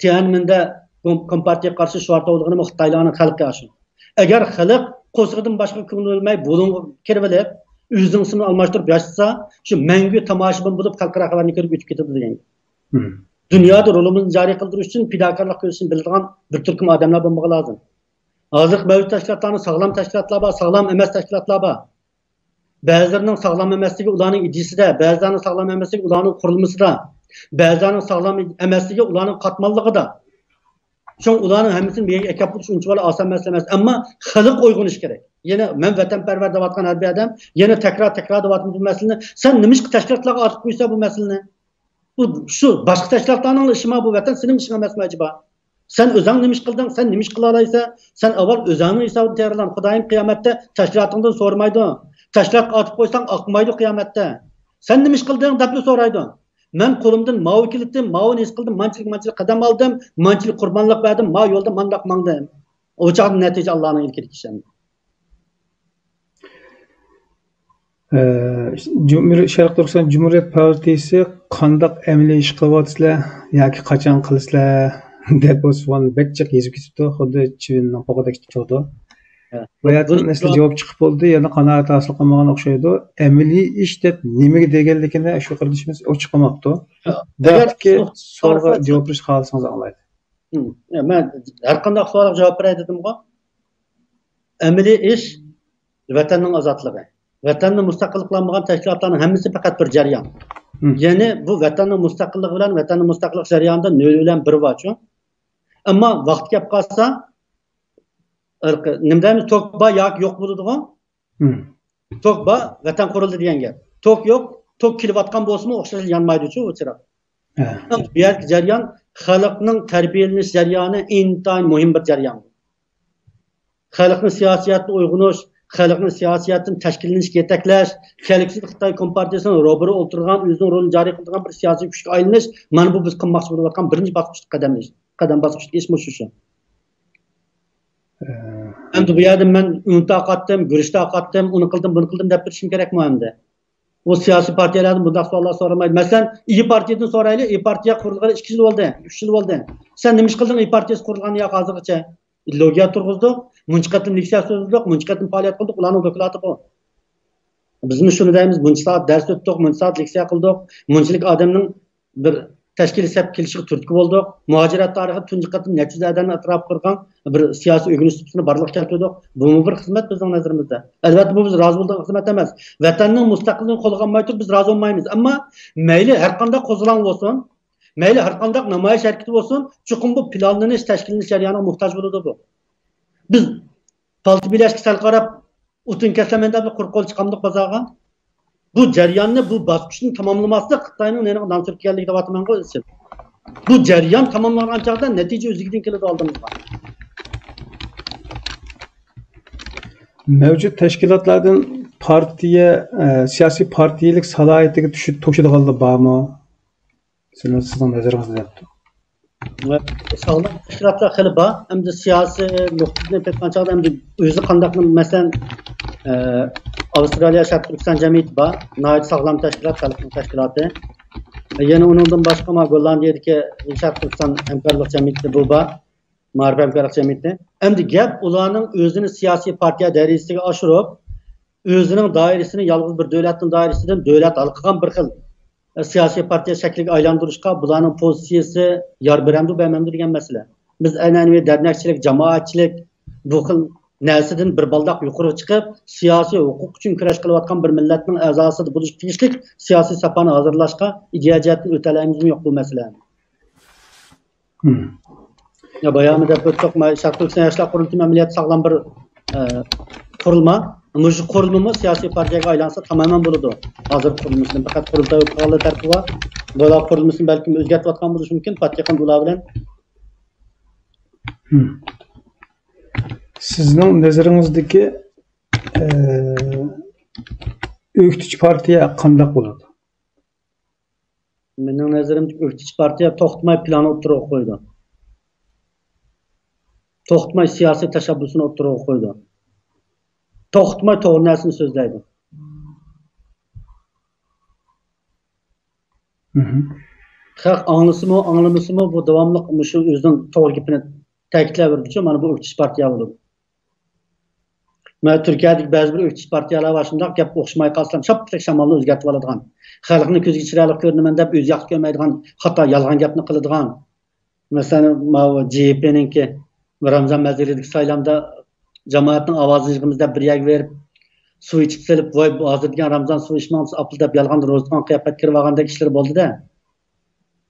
تيەنئەنمېندە كوم-، كومپارتىيەگە قارشى شوئار توۋلىغىنىمۇ خىتايلارنىڭ خەلقى ئاشۇ. ئەگەر خەلق قورسىقىدىن باشقا كۆڭۈل بۆلمەي بۇلۇڭغا كىرىۋېلىپ، ئۆزىنىڭ ئىسمىنى ئالماشتۇرۇپ ياشىسا، شۇ مەڭگۈ تاماشىبىن بولۇپ خەلقئارا خەۋەرنى كۆرۈپ ئۆتۈپ كېتىدۇ دېگەن. دۇنيادا رولىمىزنى جارى قىلدۇرۇش ئۈچۈن پىداكارلىق كۆرسىتىشنى بىلىدىغان بىر تۈركۈم ئادەملەر بولمىغى لازىم. ھازىرقى مەۋجۇت تەشكىلاتلارنىڭ ساغلام تەشكىلاتلار بار، ساغلام ئەمەس تەشكىلاتلار بار. بەزىلىرىنىڭ ساغلام ئەمەسلىكى ئۇلارنىڭ ئىدىيىسىدە، بەزىلەرنىڭ ساغلام ئەمەسلىكى ئۇلارنىڭ قۇرۇلمىسىدا، بەزىلەرنىڭ ساغلام ئەمەسلىكى ئۇلارنىڭ قاتماللىقىدا. شۇڭا ئۇلارنىڭ ھەممىسىنى بىر يەرگە ئەكەپ بولۇش ئۇنچىۋالا ئاسان مەسىلە ئەمەس. ئەمما خەلق ئويغىنىشى كېرەك. يەنە مەن ۋەتەنپەرۋەر دەۋاتقان ھەر بىر ئادەم يەنە تەكرار، تەكرار دەۋاتىمەن بۇ مەسىلىنى. سەن نېمىشقا تەشكىلاتلارغا ئارتىپ قويىسەن بۇ مەسىلىنى؟ بۇ، شۇ باشقا تەشكىلاتلارنىڭ ئىشىما بۇ؟ ۋەتەن سېنىڭ ئىشىڭ ئەمەسمۇ ئەجەبا؟ سەن ئۆزۈڭ نېمە ئىش قىلدىڭ؟ سەن نېمە ئىش قىلالايسەن؟ سەن ئاۋۋال ئۆزۈڭنىڭ ھېسابىنى تەييارلان. خۇدايىم قىيامەتتە تەشكىلاتىڭدىن سورىمايدۇ. تەشكىلاتقا ئارتىپ قويساڭ ئاقمايدۇ قىيامەتتە. سەن نېمە ئىش قىلدىڭ دەپلا سورايدۇ. مەن قولۇمدىن ماۋۇ كېلىتتىم، ماۋۇنى ھېس قىلدىم، مانچىلىك، مانچىلىك قەدەم ئالدىم، مانچىلىك قۇربانلىق بەردىم، ماۋۇ يولدا مانداق ماڭدىم. ئۇ چاغدا نەتىجە ئاللانىڭ ئېلكىدىكى ئىش ئەمدى. ئە، جۇمھۇر-، شەرقىي تۈركىستان جۇمھۇرىيەت پارتىيىسى قانداق ئەمەلىي ئىش قىلىۋاتىسىلەر ياكى قاچان قىلىسىلەر دەپ بۇ سوئالنى بەك جىق يېزىپ كېتىپتۇ، خۇددى چىۋىننىڭ پوقىدەك چىقىۋاتىدۇ. ھە. باياتىن بۇ ئەسلى جاۋاب چىقىپ بولدى، يەنە قانائەت ھاسىل قىلمىغان ئوخشايدۇ. ئەمەلىي ئىش دەپ نېمىگە دېگەنلىكىنى شۇ قېرىندىشىمىز ئوچۇق قىلماپتۇ. ھە. بۇ ئەگەر ھەقتىكى سوئالغا جاۋاب بېرىشنى خالىسىڭىز ئاڭلايلى. ھىم. يا، مەن ھەر قانداق سوئالغا جاۋاب بېرەي دېدىمغۇ. ئەمەلىي ئىش ۋەتەننىڭ ئازادلىقى. ۋەتەننى مۇستەقىل قىلالمىغان تەشكىلاتلارنىڭ ھەممىسى پەقەت بىر جەريان. ھىم. يەنى بۇ ۋەتەننىڭ مۇستەقىللىقى بىلەن ۋەتەننىڭ مۇستەقىللىق جەريانىدا نۆل بىلەن بىر بارچۇ. ئەمما ۋاقتى كەپ قالسا، نېمە دەيمىز، توك بار ياكى يوق بولىدىغۇ. توك بار، ۋەتەن قۇرۇلدى دېگەن گەپ. توك يوق، توك كېلىۋاتقان بولسىمۇ ئوخشاش يانمايدۇچۇ ئۇ چىراغ. بۇ يەردىكى جەريان خەلقنىڭ تەربىيەلىنىش جەريانى ئىنتايىن مۇھىم بىر جەريان. خەلقنى سىياسىيەتتە ئويغىنىش، خەلقنى سىياسىيەتتىن تەشكىللىنىشكە يېتەكلەش، كەلگۈسىدە خىتاي كومپارتىيىسىنىڭ روبىرى ئولتۇرغان، ئۆزىنىڭ رولىنى جارى قىلىدىغان بىر سىياسىي كۈچكە ئايلىنىش، مانا بۇ بىز قىلماقچى بولۇۋاتقان بىرىنچى باسقۇچلۇق قەدەم ئىش. قەدەم باسقۇچتىكى ئىش مۇشۇ شۇ. ئەمدى بۇ يەردە مەن ئۇنى تارقاتتىم، گۈرۈچ تارقاتتىم، ئۇنى قىلدىم، بۇنى قىلدىم دەپ بېرىشىم كېرەكمۇ ئەمدى؟ ئۇ سىياسىي پارتىيەلەردىن بۇنداق سوئاللار سورىمايدۇ. مەسىلەن، ئىيى پارتىيەدىن سورايلى، ئىيى پارتىيە قۇرۇلغىلى ئىككى يىل بولدى، ئۈچ يىل بولدى. سەن نېمە ئىش قىلدىڭ ئىيى پارتىيەسى قۇرۇلغاندىن ياق ھازىرغىچە؟ ئىدېئولوگىيە تۇرغۇزدۇق، مۇنچە قېتىم لېكسىيە سۆزلىدۇق، مۇنچە قېتىم پائالىيەت قىلدۇق، ئۇلارنىڭ دوكلاتى بۇ. بىزمۇ شۇنى دەيمىز، مۇنچە سائەت دەرس ئۆتتۇق، مۇنچە سائەت لېكسىيە قىلدۇق، مۇنچىلىك ئادەمنىڭ بىر تەشكىلىي سەپ كېلىشىگە تۈرتكە بولدۇق. مۇھاجىرەت تارىخى تۇنجى قېتىم نەچچە يۈز ئادەمنى ئەتراپقا قىلغان بىر سىياسىي ئۆگىنىش سۇپىسىنى بارلىققا كەلتۈردۇق. بۇمۇ بىر خىزمەت بىزنىڭ نەزىرىمىزدە. ئەلۋەتتە، بۇ بىز رازى بولىدىغان خىزمەت ئەمەس. ۋەتەننىڭ مۇستەقىللىقىنى قولغا ئالماي تۇرۇپ بىز رازى بولمايمىز. ئەمما مەيلى ھەر قانداق قوزغىلاڭ بولسۇن، مەيلى ھەر قانداق نامايىش ھەرىكىتى بولسۇن، چوقۇم بۇ پىلانلىنىش، تەشكىللىنىش جەريانىغا موھتاج بولىدۇ بۇ. بىز پالتا بىلەشكە سەل قاراپ، ئوتۇن كەسەمەن دەپ قۇرۇق قول چىقامدۇق بازارغا؟ بۇ جەرياننى، بۇ باسقۇچنى تاماملىماسلىق خىتاينىڭ نېنىغا نان سۈرتكەنلىكى دەۋاتىمەنغۇ ئىزچىل. بۇ جەريان تاماملانغان چاغدا نەتىجە ئۆزلۈكىدىن كېلىدۇ ئالدىمىزغا. مەۋجۇت تەشكىلاتلاردىن پارتىيە، ئە، سىياسىي پارتىيىلىك سالاھىيىتىگە چۈشۈپ توشىدىغانلار بارمۇ؟ سىزنىڭ، سىزنىڭ نەزىرىڭىزدە دەپتۇ. ساغلام تەشكىلاتلار خېلى بار. ئەمدى سىياسىي نۇقتىدىن ئېيتقان چاغدا ئەمدى ئۆزى قانداق، مەسىلەن، ئە، ئاۋسترالىيە شەرقىي تۈركىستان جەمئىيىتى بار. ناھايىتى ساغلام تەشكىلات، خەلقنىڭ تەشكىلاتى. يەنە ئۇنىڭدىن باشقا ما گوللاندىيەدىكى شەرقىي تۈركىستان ھەمكارلىق جەمئىيىتى بۇ بار. مائارىپ ھەمكارلىق جەمئىيىتى. ئەمدى گەپ ئۇلارنىڭ ئۆزىنى سىياسىي پارتىيە دەرىجىسىگە ئاشۇرۇپ، ئۆزىنىڭ دائىرىسىنى يالغۇز بىر دۆلەتنىڭ دائىرىسىدىن دۆلەت ھالقىغان بىر خىل سىياسىي پارتىيە شەكلىگە ئايلاندۇرۇشقا بۇلارنىڭ پوزىتسىيىسى يار بېرەمدۇ، بەرمەمدۇ دېگەن مەسىلە. بىز ئەنئەنىۋى دەرنەكچىلىك، جامائەتچىلىك بۇ خىل نەرسىدىن بىر بالداق يۇقىرىغا چىقىپ، سىياسىي ھوقۇق ئۈچۈن كۈرەش قىلىۋاتقان بىر مىللەتنىڭ ئەزاسى بولۇشقا تېگىشلىك سىياسىي ساپانى ھازىرلاشقا ئىدىيە جەھەتتىن ئۆتەلەيمىزمۇ يوق بۇ مەسىلە. يا بايامى دەپ ئۆتتۇق، ما شەرقىي تۈركىستان ياشلار قۇرۇلتىيى ئەمەلىيەتتە ساغلام بىر، ئە، قۇرۇلما. مۇشۇ قۇرۇلمىمۇ سىياسىي پارتىيەگە ئايلانسا تامامەن بولىدۇ. ھازىر قۇرۇلمىسىدىن پەقەت قۇرۇلتاي ئۆتكۈزۈۋالغان تەرىپى بار. بۇلار قۇرۇلمىسىنى بەلكىم ئۆزگەرتىۋاتقان بولۇشى مۇمكىن، پاتىخان ئۇلار بىلەن. سىزنىڭ نەزىرىڭىزدىكى، ئە، ئۆكتىچى پارتىيە قانداق بولىدۇ؟ مېنىڭ نەزىرىمدە ئۆكتىچى پارتىيە توختىماي پىلان ئوتتۇرىغا قويىدۇ. توختىماي سىياسىي تەشەببۇسىنى ئوتتۇرىغا قويىدۇ. توختىماي توغرا نەرسىنى سۆزلەيدۇ. خەق ئاڭلىسىمۇ، ئاڭلىمىسىمۇ، بۇ داۋاملىق مۇشۇ ئۆزىنىڭ توغرا گېپىنى تەكىتلەۋېرىدىچۇ، مانا بۇ ئۆكتىچى پارتىيە بولىدۇ. مانا تۈركىيەدىكى بەزى بىر ئۆكتىچى پارتىيەلەر بار، شۇنداق گەپ ئوخشىماي قالسىلا شاپپىدەك شامالنى ئۆزگەرتىۋالىدىغان، خەلقنى كۆزىگە چىرايلىق كۆرۈنىمەن دەپ ئۆزى ياخشى كۆرمەيدىغان خاتا، يالغان گەپنى قىلىدىغان. مەسىلەن، ماۋۇ جىيېپنىڭكى رامزان مەزگىلىدىكى سايلامدا جامائەتنىڭ ئاۋازىنى يىغىمىز دەپ بىر يەرگە بېرىپ، سۇ ئىچىپ سېلىپ، ۋاي، ھازىر دېگەن رامزان سۇ ئىچمەڭ، ئاپلا دەپ يالغان روزا تۇتقان قىياپەتكە كىرىپ ئالغاندەك ئىشلىرى بولدى-دە.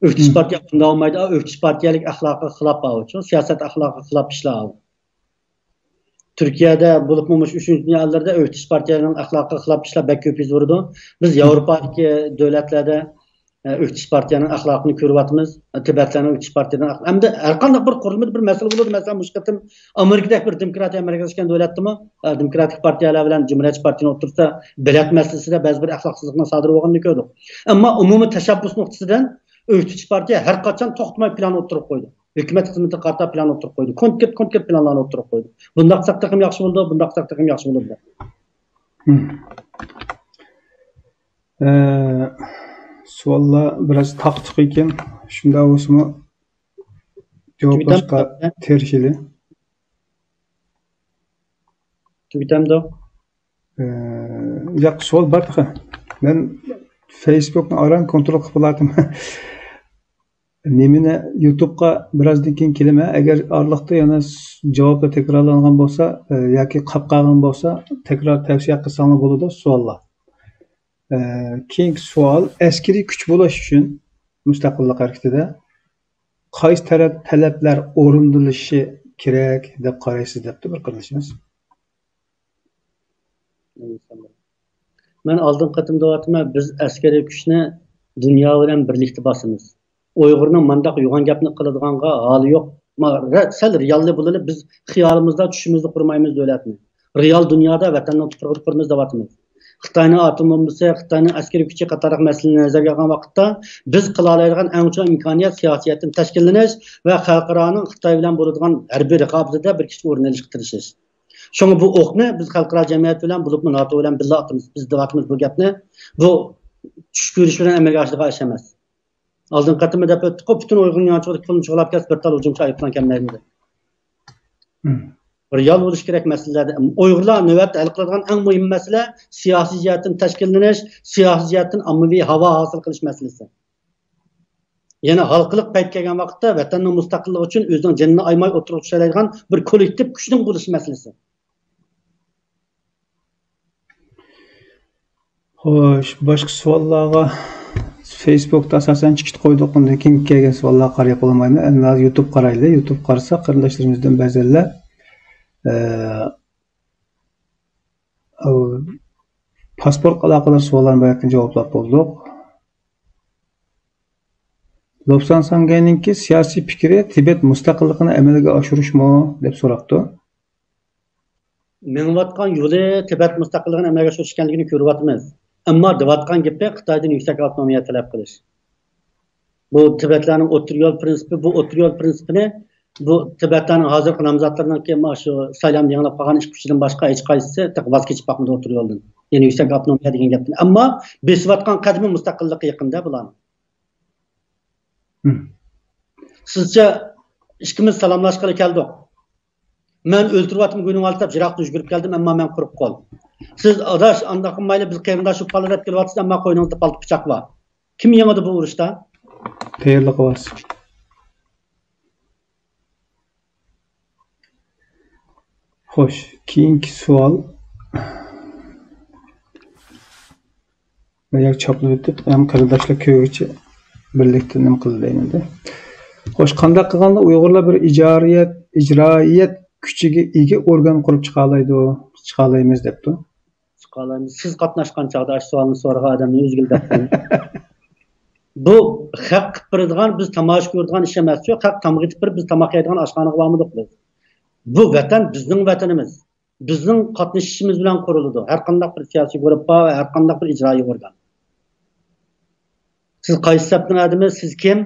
ئۆكتىچى پارتىيە بۇنداق بولمايدۇ، ئۆكتىچى پارتىيەلىك ئەخلاقىغا خىلاپ ئاۋۇ، سىياسەت ئەخلاقىغا خىلاپ ئىشلار ئاۋۇ. تۈركىيەدە بولۇپمۇ مۇشۇ ئۈچىنچى دۇنيا ئەللىرىدە ئۆكتىچى پارتىيەنىڭ ئەخلاقىغا خىلاپ ئىشلار بەك كۆپ يۈز بېرىدۇ. بىز ياۋروپادىكى دۆلەتلەردە، ئە، ئۆكتىچى پارتىيەنىڭ ئەخلاقىنى كۆرۈۋاتىمىز. تىبەتلەرنىڭ ئۆكتىچى پارتىيەنىڭ ئەخلاقى. ئەمدى ھەر قانداق بىر قۇرۇلمىدا بىر مەسىلە بولىدۇ. مەسىلەن، مۇشۇ قېتىم ئامېرىكىدەك بىر دېموكراتىيە مەركەزلەشكەن دۆلەتتىمۇ، ئە، دېموكراتىك پارتىيەلەر بىلەن جۇمھۇرىيەتچى پارتىيەنىڭ ئوتتۇرىسىدا بېلەت مەسىلىسىدە بەزى بىر ئەخلاقسىزلىقنىڭ سادىر بولغىنىنى كۆردۇق. ئەمما ئومۇمىي تەشەببۇس نۇقتىسىدىن ئۆكتىچى پارتىيە ھەر قاچان توختىماي پىلان ئوتتۇرىغا قويىدۇ. ھۆكۈمەت خىزمىتىگە قارىتا پىلان ئوتتۇرىغا قويىدۇ. كونكرېت، كونكرېت پىلانلارنى ئوتتۇرىغا قويىدۇ. بۇنداق قىلساق تېخىمۇ ياخشى بولىدۇ، بۇنداق قىلساق تېخىمۇ ياخشى بولىدۇ دەپ. ئە، سوئاللار بىراز تاقا-تۇقا ئىكەن. شۇنداق بولسىمۇ جاۋابلاشقا تىرىشىلى. تۈگىتەمدۇ؟ ئە، ياق، سوئال بار تېخى. مەن فېيسبۇكنى ئاران كونترول قىلىپ بولاتتىم. نېمىنى، يۇتۇبقا بىرازدىن كېيىن كېلىمەن. ئەگەر ئارىلىقتا يەنە س-، جاۋابلار تەكرارلانغان بولسا، ئە، ياكى قاپ قالغان بولسا، تەكرار تەۋسىيە قىلساڭلار بولىدۇ، سوئاللار. ئە، كېيىنكى سوئال، ئەسكىرىي كۈچ بولۇش ئۈچۈن مۇستەقىللىق ھەرىكىتىدە قايسى تەرەپ تەلەپلەر ئورۇندىلىشى كېرەك دەپ قارايسىز، دەپتۇ بىر قېرىندىشىمىز. مەن ئالدىنقى قېتىم دەۋاتىمەن، بىز ئەسكىرىي كۈچنى دۇنيا بىلەن بىرلىكتە باسىمىز. ئۇيغۇرنىڭ مانداق يوغان گەپنى قىلىدىغانغا ھالى يوق. ما-، رە-، سەل رېئاللىق بولىلى، بىز خىيالىمىزدا، چۈشىمىزدە قۇرمايمىز دۆلەتنى. رېئال دۇنيادا ۋەتەننىڭ تۇپرىقىدا قۇرىمىز دەۋاتىمىز. خىتاينىڭ ئاتوم بومبىسى، خىتاينىڭ ئەسكىرىي كۈچى قاتارلىق مەسىلىنى نەزەرگە ئالغان ۋاقىتتا، بىز قىلالايدىغان ئەڭ چوڭ ئىمكانىيەت سىياسىي جەھەتتىن تەشكىللىنىش ۋە خەلقئارانىڭ خىتاي بىلەن بولىدىغان ھەربىي رىقابىتىدە بىر كىچىك ئورۇن ئېلىشقا تىرىشىش. شۇڭا بۇ ئوقنى بىز خەلقئارا جەمئىيەت بىلەن، بولۇپمۇ ناتو بىلەن بىللە ئاتىمىز. بىز دەۋاتىمىز بۇ گەپنى. بۇ چۈش كۆرۈش بىلەن ئەمەلگە ئاشىدىغان ئىش ئەمەس. ئالدىنقى قېتىممۇ دەپ ئۆتتۇققۇ، پۈتۈن ئۇيغۇر يانچۇقىدىكى پۇلنى چۇۋالاپ كەلسە، بىر تال ھۇجۇمچى ئايروپىلان كەلمەيدۇ. رېئال بولۇش كېرەك مەسىلىلەردە. ئۇيغۇرلار نۆۋەتتە ھەل قىلىدىغان ئەڭ مۇھىم مەسىلە سىياسىي جەھەتتىن تەشكىللىنىش، سىياسىي جەھەتتىن ئاممىۋى ھاۋا ھاسىل قىلىش مەسىلىسى. يەنە ھالقىلىق پەيت كەلگەن ۋاقىتتا ۋەتەننىڭ مۇستەقىللىقى ئۈچۈن ئۆزىنىڭ جېنىنى ئايىماي ئوتتۇرىغا چۈشۈرەلەيدىغان بىر كوللېكتىپ كۈچنىڭ بولۇش مەسىلىسى. خوش، باشقا سوئاللارغا فېيسبۇكتا ئاساسەن چىقىت قويدۇق، ئۇندىن كېيىن كەلگەن سوئاللارغا قاراپ بولالمايمەن. ئەمدى ھازىر يۇتۇب قارايلى. يۇتۇب قارىساق، قېرىنداشلىرىمىزدىن بەزىلەر ئە، ئەو، پاسپورتقا ئالاقىدار سوئاللارنى باياقتىن جاۋابلاپ بولدۇق. لوپسان ساڭگەينىڭكى سىياسىي پىكرى تىبەت مۇستەقىللىقىنى ئەمەلگە ئاشۇرۇشمۇ؟ دەپ سوراپتۇ. مېڭىۋاتقان يولى تىبەت مۇستەقىللىقىنى ئەمەلگە ئاشۇرۇش ئىكەنلىكىنى كۆرۈۋاتىمىز. ئەمما دەۋاتقان گېپى خىتايدىن يۈكسەك ئاپتونومىيە تەلەپ قىلىش. بۇ تىبەتلەرنىڭ ئوتتۇرا يول پىرىنسىپى، بۇ ئوتتۇرا يول پىرىنسىپىنى بۇ تىبەتلەرنىڭ ھازىرقى نامزاتلىرىنىڭكى مانا شۇ سايلامدا يېڭىلىپ قالغان ئىككى ئۈچىدىن باشقا ھېچقايسىسى تېخى ۋاز كېچىپ باقمىدى ئوتتۇرا يولدىن. يەنى يۈكسەك ئاپتونومىيە دېگەن گەپنى. ئەمما بېسىۋاتقان قەدىمى مۇستەقىللىققا يېقىندا بۇلارنىڭ. سىزچە ئىككىمىز سالاملاشقىلى كەلدۇق. مەن ئۆلتۈرۈۋاتىمەن گۇينىڭ ئالدىدا دەپ يىراقتىن يۈگۈرۈپ كەلدىم، ئەمما مەن قۇرۇق قول. سىز ئاداش ئانداق قىلمايلى، بىز قېرىنداش بولۇپ قالىلى دەپ كېلىۋاتىسىز، ئەمما قوينىڭىزدا پالتا پىچاق بار. كىم يېڭىدۇ بۇ ئۇرۇشتا؟ تەييارلىقى بار. خوش، كېيىنكى سوئال. ياكى چاپلىۋېتىپ، ھەم قېرىنداشلار كۆرگۈچە بىرلىكتە نېمە قىلدى دەيمەن-دە. خوش، قانداق قىلغاندا ئۇيغۇرلار بىر ئىجارىيەت، ئىجرائىيەت كۈچىگە ئىگە ئورگان قۇرۇپ چىقالايدۇ، چىقالايمىز دەپتۇ. چىقالايمىز. سىز قاتناشقان چاغدا ئاشۇ سوئالنى سورىغان ئادەمنى ئۆزگىلى دەپ قويۇڭ. بۇ خەق قىلىپ بېرىدىغان، بىز تاماشا كۆرىدىغان ئىش ئەمەسچۇ. خەق تامغا يېتىپ بېرىپ، بىز تاماق يەيدىغان ئاشخانىغا بارمىدۇق بىز. بۇ ۋەتەن بىزنىڭ ۋەتىنىمىز. بىزنىڭ قاتنىشىشىمىز بىلەن قۇرۇلىدۇ. ھەر قانداق بىر سىياسىي گۇرۇپپا ۋە ھەر قانداق بىر ئىجرائىي ئورگان. سىز قايسى سەپنىڭ ئادىمى، سىز كىم؟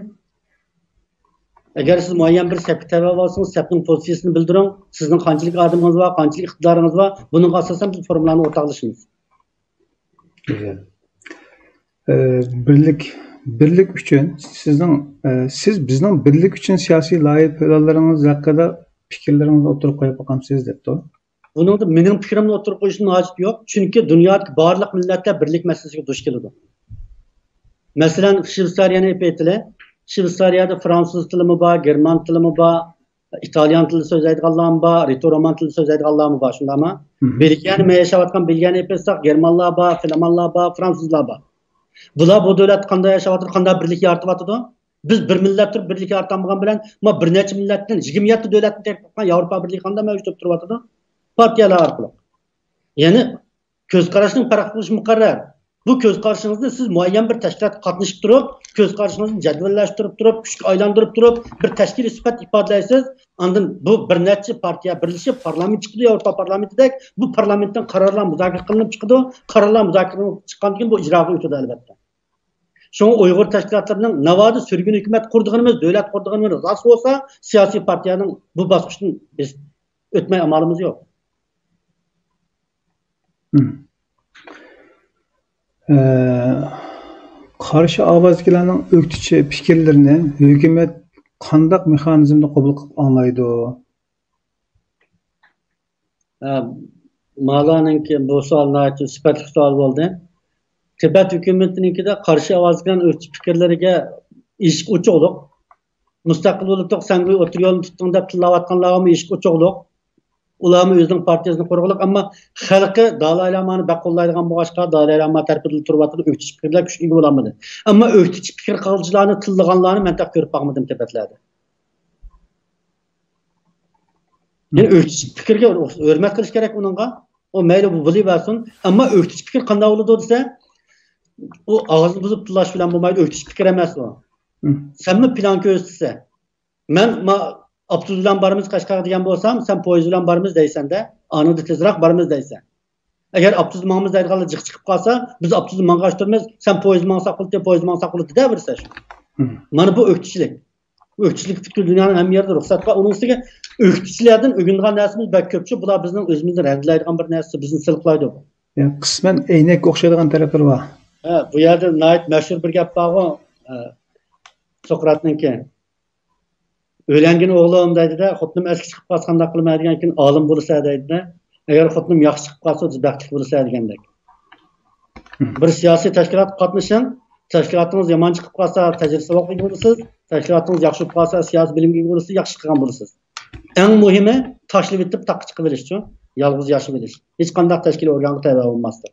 ئەگەر سىز مۇئەييەن بىر سەپكە تەۋە بولسىڭىز، سەپنىڭ پوزىتسىيىسىنى بىلدۈرۈڭ. سىزنىڭ قانچىلىك ئادىمىڭىز بار، قانچىلىك ئىقتىدارىڭىز بار، بۇنىڭغا ئاساسەن بىز فورمۇلانى ئورتاقلىشىمىز. گۈزەل. ئە، بىرلىك، بىرلىك ئۈچۈن سىزنىڭ، ئە، سىز بىزنىڭ بىرلىك ئۈچۈن سىياسىي لايىھە پىلانلىرىڭىز ھەققىدە پىكىرلىرىڭىزنى ئوتتۇرىغا قويۇپ باقامسىز دەپتۇ. بۇنىڭدا مېنىڭ پىكرىمنى ئوتتۇرىغا قويۇشنىڭ ھاجىتى يوق، چۈنكى دۇنيادىكى بارلىق مىللەتلەر بىرلىك مەسىلىسىگە دۇچ كېلىدۇ. مەسىلەن، شۋېتسارىيەنى ئېلىپ ئېيتىلى. شۋېتسارىيەدە فرانسۇز تىلىمۇ بار، گېرمان تىلىمۇ بار، ئىتالىيان تىلى سۆزلەيدىغانلارمۇ بار، رېتو رومان تىلى سۆزلەيدىغانلارمۇ بار، شۇنداقمۇ؟ بېلگىيەنى، مەن ياشاۋاتقان بېلگىيەنى ئېلىپ ئېيتساق، گېرمانلار بار، فىلىمانلار بار، فرانسۇزلار بار. بۇلار بۇ دۆلەتتە قانداق ياشاۋاتىدۇ، قانداق بىرلىك يارىتىۋاتىدۇ؟ بىز بىر مىللەت تۇرۇپ بىرلىك يارىتالمىغان بىلەن، ما بىر نەچچە مىللەتتىن يىگىرمە يەتتە دۆلەتتىن تەركىب تاپقان ياۋروپا بىرلىكى قانداق مەۋجۇت بولۇپ تۇرۇۋاتىدۇ؟ پارتىيەلەر ئارقىلىق. يەنى كۆز قاراشنىڭ پەرق قىلىشى مۇقەررەر. بۇ كۆز قارىشىڭىزنى سىز مۇئەييەن بىر تەشكىلاتقا قاتنىشىپ تۇرۇپ، كۆز قارىشىڭىزنى جەدۋەللەشتۈرۈپ تۇرۇپ، كۈچكە ئايلاندۇرۇپ تۇرۇپ، بىر تەشكىلىي سۈپەت ئىپادىلەيسىز. ئاندىن بۇ بىر نەچچە پارتىيە بىرلىشىپ پارلامېنت چىقىدۇ، ياۋروپا پارلامېنتىدەك. بۇ پارلامېنتتىن قارارلار مۇزاكىرە قىلىنىپ چىقىدۇ. قارارلار مۇزاكىرە قىلىنىپ چىققاندىن كېيىن بۇ ئىجراغا ئۆتىدۇ، ئەلۋەتتە. شۇڭا ئۇيغۇر تەشكىلاتلىرىنىڭ ناۋادا سۈرگۈن ھۆكۈمەت قۇرىدىغىنىمىز، دۆلەت قۇرىدىغىنىمىز راست بولسا، سىياسىي پارتىيەنىڭ بۇ باسقۇچتىن بېسىپ ئۆتمەي ئامالىمىز يوق. ئە، قارشى ئاۋازدىكىلەرنىڭ ئۆكتىچى پىكىرلىرىنى ھۆكۈمەت قانداق مېخانىزمدا قوبۇل قىلىپ ئاڭلايدۇ؟ ئە، مالانىڭكى بۇ سوئال ناھايىتى سۈپەتلىك سوئال بولدى. تىبەت ھۆكۈمىتىنىڭكىدە قارشى ئاۋازدىكىلەرنىڭ ئۆكتىچى پىكىرلىرىگە ئېشىق ئوچۇقلۇق. مۇستەقىل بولۇپ تۇرۇپ، سەن بۇ ئوتتۇرا يولنى تۇتتۇڭ دەپ تىللاۋاتقانلارغىمۇ ئېشىق ئوچۇقلۇق. ئۇلارمۇ ئۆزىنىڭ پارتىيەسىنى قۇرغۇلۇق، ئەمما خەلقى دالاي لامانى بەك قوللايدىغان بولغاچقا، دالاي لاما تەرىپىدىلا تۇرۇۋاتىدۇ، ئۆكتىچى پىكىرلەر كۈچكە ئىگە بولالمىدى. ئەمما ئۆكتىچى پىكىر قىلغۇچىلارنى تىللىغانلارنى مەن تېخى كۆرۈپ باقمىدىم تىبەتلەردە. يەنى ئۆكتىچى پىكىرگە ھۆرمەت قىلىش كېرەك ئۇنىڭغا. ئۇ مەيلى بۇ بولۇۋەرسۇن. ئەمما ئۆكتىچى پىكىر قانداق بولىدۇ دېسە، ئۇ ئاغزىنى بۇزۇپ تىللاش بىلەن بولمايدۇ، ئۆكتىچى پىكىر ئەمەس ئۇ. سەنمۇ پىلان كۆرسىتىسەن. مەن ما ئاپتوبۇس بىلەن بارىمىز قەشقەرگە دېگەن بولسام، سەن پويىز بىلەن بارىمىز دەيسەن-دە، ئانىڭدا تېزراق بارىمىز دەيسەن. ئەگەر ئاپتوبۇستا ماڭىمىز دەيدىغانلار جىق چىقىپ قالسا، بىز ئاپتوبۇستا ماڭغاچ تۇرىمىز، سەن پويىزدا ماڭساق بولدى، پويىزدا ماڭساق بولدى دەۋەرسە شۇ. مانا بۇ ئۆكتىچىلىك. بۇ ئۆكتىچىلىك پۈتكۈل دۇنيانىڭ ھەممە يېرىدە رۇخسەت بار. ئۇنىڭ ئۈستىگە ئۆكتىچىلەردىن ئۆگىنىدىغان نەرسىمىز بەك كۆپچۇ. بۇلار بىزنىڭ ئۆزىمىزنى رەتلەيدىغان بىر نەرسە، بىزنى سىلىقلايدۇ بۇ. يا، قىسمەن ئەينەككە ئوخشايدىغان تەرەپلىرى بار. ھە، بۇ يەردە ناھايىتى مەشھۇر بىر گەپ بارغۇ، ھە، سوقراتنىڭكى. «ئۆيلەنگىن ئوغلۇم» دەيدىدە، «خوتۇنۇم ئەسكى چىقىپ قالسا قانداق قىلىمەن؟» دېگەندىن كېيىن «ئالىم بولىسەن» دەيدىدە. «ئەگەر خوتۇنۇم ياخشى چىقىپ قالسا بىز بەختلىك بولىسەن» دېگەندەك. بىر سىياسىي تەشكىلاتقا قاتنىشىڭ، تەشكىلاتىڭىز يامان چىقىپ قالسا تەجرىبە ساۋاتقا ئىگە بولىسىز، تەشكىلاتىڭىز ياخشى بولۇپ قالسا سىياسىي بىلىمگە ئىگە بولىسىز، ياخشى قىلغان بولىسىز. ئەڭ مۇھىمى تاشلىۋېتىپ تاغقا چىقىۋېلىشچۇ، يالغۇز ياشىۋېلىش. ھېچقانداق تەشكىلىي ئورگانغا تەۋە بولماستىن.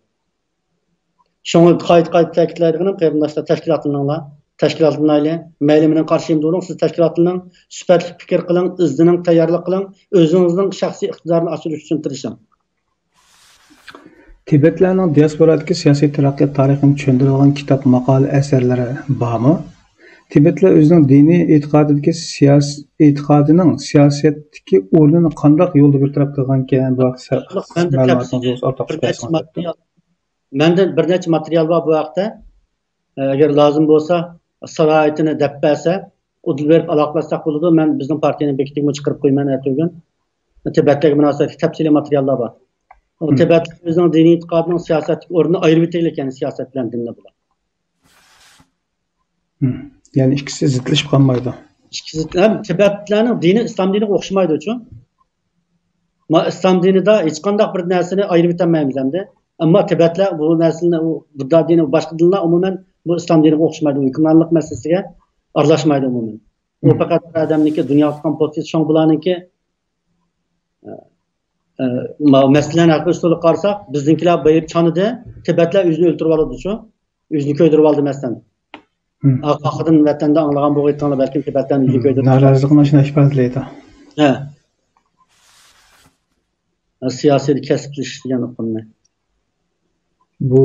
شۇڭا قايتا-قايتا تەكىتلەيدىغىنىم، قېرىنداشلار، تەشكىلاتلىنىڭلار، تەشكىلاتلىنايلى. مەيلى مېنىڭ قارشىمدا بولۇڭ، سىز تەشكىلاتلىنىڭ، سۈپەتلىك پىكىر قىلىڭ، ئىزدىنىڭ، تەييارلىق قىلىڭ، ئۆزىڭىزنىڭ شەخسىي ئىقتىدارىنى ئاشۇرۇش ئۈچۈن تىرىشىڭ. تىبەتلەرنىڭ دىياسپورادىكى سىياسىي تەرەققىيات تارىخىنى چۈشەندۈرىدىغان كىتاب، ماقالە، ئەسەرلەر بارمۇ؟ تىبەتلەر ئۆزىنىڭ دىنىي ئېتىقادىدىكى سىياس-، ئېتىقادىنىڭ سىياسەتتىكى ئورنىنى قانداق يولدا بىر تەرەپ قىلغانىكەن؟ بۇ ھەقتە سەل قىسقە مەلۇماتىڭىز بولسا ئورتاقلىشىپ بەرسىڭىز دەپ. مەندىن بىر نەچچە ماتېرىيال بار بۇ ھەقتە. ئەگەر لازىم بولسا، سارايىتىنى دەپ بەرسە، ئۇدۇل بېرىپ ئالاقىلەشسەك بولىدۇ. مەن بىزنىڭ پارتىيەنىڭ بېكىتىگىمۇ چىقىرىپ قويىمەن ئەتىگۈن. تىبەتلەرگە مۇناسىۋەتلىك تەپسىلىي ماتېرىياللار بار. ئۇ تىبەتلەر ئۆزىنىڭ دىنىي ئېتىقادىنىڭ سىياسەتتىكى ئورنىنى ئايرىۋېتەيلى، يەنى سىياسەت بىلەن دىننى بۇلار. مم. يەنى ئىككىسى زىتلىشىپ قالمايدۇ. ئىككىسى زىت-، ھەم تىبەتلەرنىڭ دىنى ئىسلام دىنىغا ئوخشىمايدۇچۇ. ما ئىسلام دىنىدا ھېچقانداق بىر نەرسىنى ئايرىۋېتەلمەيمىز ئەمدى. ئەمما تىبەتلەر بۇ نەرسىنى، ئۇ بۇددا دىنى، باشقا دىنلار ئومۇمەن بۇ ئىسلام دىنىغا ئوخشىمايدۇ. ھۆكۈمرانلىق مەسىلىسىگە ئارىلاشمايدۇ ئومۇمەن. ئۇ مم. پەقەت بىر ئادەمنىڭكى دۇنياغا تۇتقان پوزىتسىيىسى. شۇڭا بۇلارنىڭكى، ئە، ئە، ما-، مەسىلىلەرنى ھەل قىلىش ئۇسۇلىغا قارىساق، بىزنىڭكىلەر بېرىپ چانىدى، تىبەتلەر ئۆزىنى ئۆلتۈرۈۋالىدۇچۇ. ئۆزىنى كۆيدۈرۈۋالدى، مەسىلەن. مم. ئا-، ئاخىرىدىن ۋەتەندە ئاڭلىغان بولغىيتىڭلار، بەلكىم تىبەتلەرنى ئۆزىنى مم. كۆيدۈردى. نارازىلىقىنى شۇنداق ئىپادىلەيدۇ. ھە. سىياسىيدا كەسىپلىشىش دېگەن ئۇقۇمنى. بۇ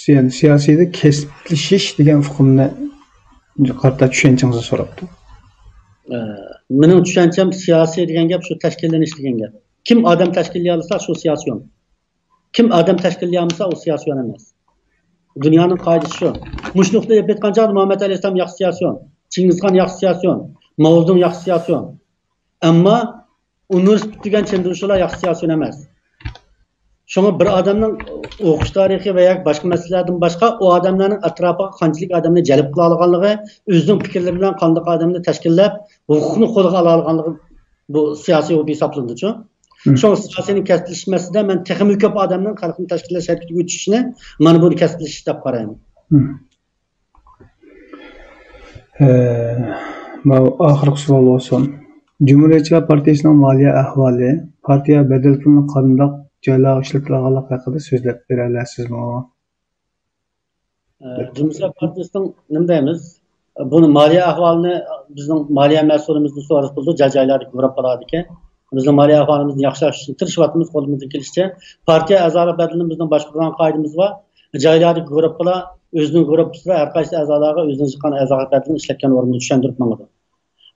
سىيا-، سىياسىيدا كەسىپلىشىش دېگەن ئۇقۇمنى قارىتا چۈشەنچىڭىزنى سوراپتۇ. ئە، مېنىڭ چۈشەنچەم، سىياسىي دېگەن گەپ شۇ تەشكىللىنىش دېگەن گەپ. كىم ئادەم تەشكىللىيالىسا، شۇ سىياسىيون. كىم ئادەم تەشكىللىيالمىسا، ئۇ سىياسىيون ئەمەس. دۇنيانىڭ قائىدىسى شۇ. مۇشۇ نۇقتىدا ئېلىپ ئېيتقان چاغدا مۇھەممەد ئەلەيھىسسالام ياخشى سىياسىيون، چىڭگىزخان ياخشى سىياسىيون، ماۋزېدۇڭ ياخشى سىياسىيون. ئەمما ئۇنىۋېرسىتېت پۈتتۈرگەن چېندۇشۇلار ياخشى سىياسىيون ئەمەس. شۇڭا بىر ئادەمنىڭ ئوقۇش تارىخى ۋە ياكى باشقا مەسىلىلەردىن باشقا، ئۇ ئادەملەرنىڭ ئەتراپىغا قانچىلىك ئادەمنى جەلپ قىلالىغانلىقى، ئۆزىنىڭ پىكىرلىرى بىلەن قانداق ئادەمنى تەشكىللەپ، ھوقۇقنى قولىغا ئالالىغانلىقى بۇ سىياسىي ھوببى ھېسابلىنىدۇچۇ. مم. شۇڭا سىياسىينىڭ كەسىپلىشىش مەسىلىسىدە مەن تېخىمۇ كۆپ ئادەمنىڭ خەلقنى تەشكىللەش ھەرىكىتىگە ئۆتۈشىنى، مانا بۇنى كەسىپلىشىش دەپ قارايمەن. مم. ئە، ماۋۇ ئاخىرقى سوئال بولسۇن. جۇمھۇرىيەتچىلەر پارتىيىسىنىڭ مالىيە ئەھۋالى، پارتىيە بەدەل پۇلىنى قانداق جايلارغا ئىشلىتىدىغانلىقى ھەققىدە سۆزلەپ بېرەلەيسىزمۇ؟ ئە، جۇمھۇرىيەت پارتىيىسىنىڭ نېمە دەيمىز؟ بۇنى مالىيە ئەھۋالىنى بىزنىڭ مالىيە مەسئۇلىمىزدىن سورىسا بولىدۇ، جاي-، جايلاردىكى گۇرۇپپىلاردىكى. بىزنىڭ مالىيە ئەھۋالىمىزنى ياخشىلاش ئۈچۈن تىرىشىۋاتىمىز، قولىمىزدىن كېلىشىچە. پارتىيە ئەزالىق بەدىلىنى بىزنىڭ باشقۇرىدىغان قائىدىمىز بار. جايلاردىكى گۇرۇپپىلار ئۆزىنىڭ گۇرۇپپىسىدا ھەر قايسى ئەزالارغا ئۆزىنىڭ چىققان ئەزالىق بەدىلىنى ئىشلەتكەن ئورنىدا چۈشەندۈرۈپ ماڭىدۇ.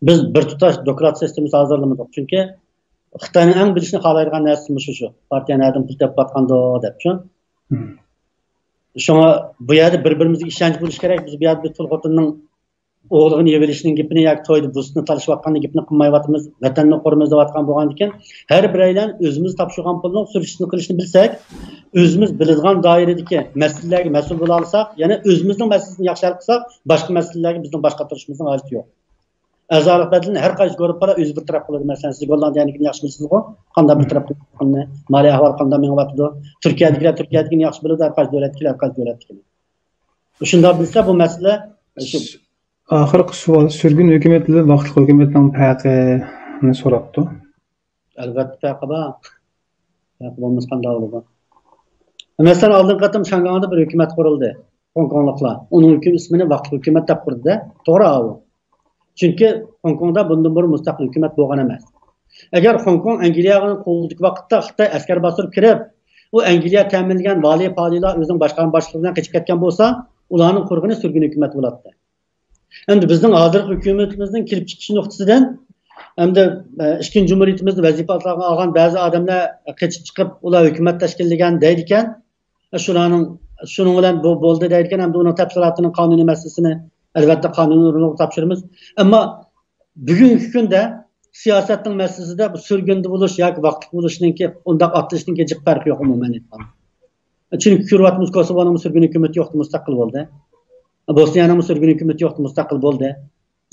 بىز بىر تۇتاش دوكلات سىستېمىسى ھازىرلىمىدۇق. چۈنكى خىتاينىڭ ئەڭ بىلىشنى خالايدىغان نەرسىسى مۇشۇ، شۇ. پارتىيە نەدىن پۇل تېپىۋاتقاندۇ دەپ، شۇ. مم. شۇڭا بۇ يەردە بىر-بىرىمىزگە ئىشەنچ بولۇشى كېرەك. بىز بۇ يەردە بىر تۇل خوتۇننىڭ ئوغلىغىنى يېۋېلىشنىڭ گېپىنى ياكى تويدا بۇستىنى تالىشىۋاتقاننىڭ گېپىنى قىلمايۋاتىمىز، ۋەتەننى قورۇيمىز دەۋاتقان بولغاندىكىن، ھەر بىرەيلەن ئۆزىمىز تاپشۇرغان پۇلنىڭ سۈرۈشتىنى قىلىشنى بىلسەك، ئۆزىمىز بىلىدىغان دائىرىدىكى مەسىلىلەرگە مەسئۇل بولالىساق، يەنى ئۆزىمىزنىڭ مەسىلىسىنى ياخشى ھەل قىلساق، باشقا مەسىلىلەرگە بىزنىڭ باش قاتۇرۇشىمىزنىڭ ھاجىتى يوق. ئەزالىق بەدىلىنى ھەر قايسى گۇرۇپپىلار ئۆزى بىر تەرەپ قىلىدۇ. مەسىلەن، سىز گوللاندىيەنىڭكىنى ياخشى بىلىسىزغۇ؟ قانداق بىر تەرەپ قىلىدىغانلىقىنى، مالىيە ئەھۋالى قانداق مېڭىۋاتىدۇ؟ تۈركىيەدىكىلەر تۈركىيەدىكىنى ياخشى بىلىدۇ، ھەر قايسى دۆلەتتىكىلەر ھەر قايسى دۆلەتتىكىنى. شۇنداق بىلسە، بۇ مەسىلە شۇ. ئاخىرقى سوئال، سۈرگۈن ھۆكۈمەت بىلەن ۋاقىتلىق ھۆكۈمەتنىڭ پەرقىنى سوراپتۇ. ئەلۋەتتە پەرقى بار. پەرقى بولمىسا قانداق بولىدۇ؟ مەسىلەن، ئالدىنقى قېتىم شاڭگاڭدا بىر ھۆكۈمەت قۇرۇلدى. خوڭكوڭلۇقلار. ئۇنىڭ ھۆكۈم-، ئىسمىنى ۋاقىتلىق ھۆكۈمەت دەپ قۇردى-دە. توغرا ئاۋۇ. چۈنكى خوڭكوڭدا بۇندىن بۇرۇن مۇستەقىل ھۆكۈمەت بولغان ئەمەس. ئەگەر خوڭكوڭ ئەنگلىيەنىڭ قولىدىكى ۋاقىتتا خىتاي ئەسكەر باستۇرۇپ كىرىپ، ئۇ ئەنگلىيە تەمىنلىگەن ۋالىي پالىيلار ئۆزىنىڭ باشقارما باشلىقلىرى بىلەن قېچىپ كەتكەن بولسا، ئۇلارنىڭ قۇرغىنى سۈرگۈن ھۆكۈمەت بولاتتى. ئەمدى بىزنىڭ ھازىرقى ھۆكۈمىتىمىزنىڭ كېلىپ چىقىش نۇقتىسىدىن ئەمدى، ئە، ئىككىنچى جۇمھۇرىيىتىمىزدە ۋەزىپە ئالغان بەزى ئادەملەر قېچىپ چىقىپ، ئۇلار ھۆكۈمەت تەشكىللىگەن دەيدىكەن. شۇلارنىڭ، شۇنىڭ بىلەن بۇ بولدى دەيدىكەن. ئەمدى ئۇنىڭ تەپسىلاتىنىڭ قانۇنىي مەسىلىسىنى ئەلۋەتتە قانۇن ئورنىغا تاپشۇرىمىز. ئەمما بۈگۈنكى كۈندە سىياسەتنىڭ مەسىلىسىدە بۇ سۈرگۈندە بولۇش ياكى ۋاقىتلىق بولۇشنىڭكى، ئۇنداق ئاتىلىشنىڭكى جىق پەرقى يوق، ئومۇمەن ئېيتقاندا. چۈنكى كۆرۈۋاتىمىز، كوسوۋونىڭمۇ سۈرگۈن ھۆكۈمىتى يوقتى، مۇستەقىل بولدى. بوسنىيەنىڭمۇ سۈرگۈن ھۆكۈمىتى يوقتى، مۇستەقىل بولدى.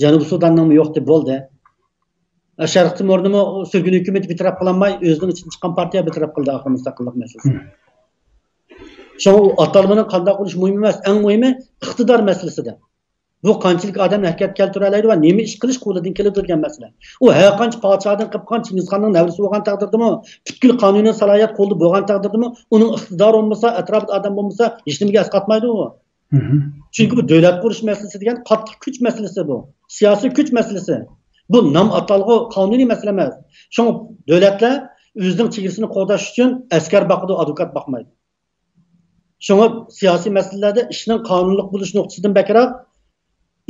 جەنۇبىي سۇداننىڭمۇ يوقتى، بولدى. شەرقىي تىمورنىمۇ سۈرگۈن ھۆكۈمىتى بىر تەرەپ قىلالماي، ئۆزىنىڭ ئىچىدە چىققان پارتىيە بىر تەرەپ قىلدى ئاخىرى مۇستەقىللىق مەسىلىسىنى. شۇڭا ئۇ ئاتالمىنىڭ قانداق بولۇشى مۇھىم ئەمەس، ئەڭ مۇھىمى ئىقتىدار مەسىلىسىدە. بۇ قانچىلىك ئادەمنى ھەرىكەتكە كەلتۈرەلەيدۇ ۋە نېمە ئىش قىلىش قولىدىن كېلىدۇ دېگەن مەسىلە. ئۇ ھەر قانچە پادىشاھدىن قىلىپ قالغان چىڭگىزخاننىڭ نەۋرىسى بولغان تەقدىردىمۇ، پۈتكۈل قانۇنىي سالاھىيەت قولىدا بولغان تەقدىردىمۇ، ئۇنىڭ ئىقتىدارى بولمىسا، ئەتراپىدا ئادەم بولمىسا، ھېچنېمىگە ئەسقاتمايدۇ ئۇ. مھم. چۈنكى بۇ دۆلەت قۇرۇش مەسىلىسى دېگەن قاتتىق كۈچ مەسىلىسى بۇ. سىياسىي كۈچ مەسىلىسى. بۇ نام ئاتالغۇ، قانۇنىي مەسىلە ئەمەس. شۇڭا دۆلەتلەر ئۆزىنىڭ چېگرىسىنى قوغداش ئۈچۈن ئەسكەر باقىدۇ، ئادۋوكات باقمايدۇ. شۇڭا سىياسىي مەسىلىلەردە ئىشنىڭ قانۇنلۇق بولۇش نۇقتىسىدىن بەكرەك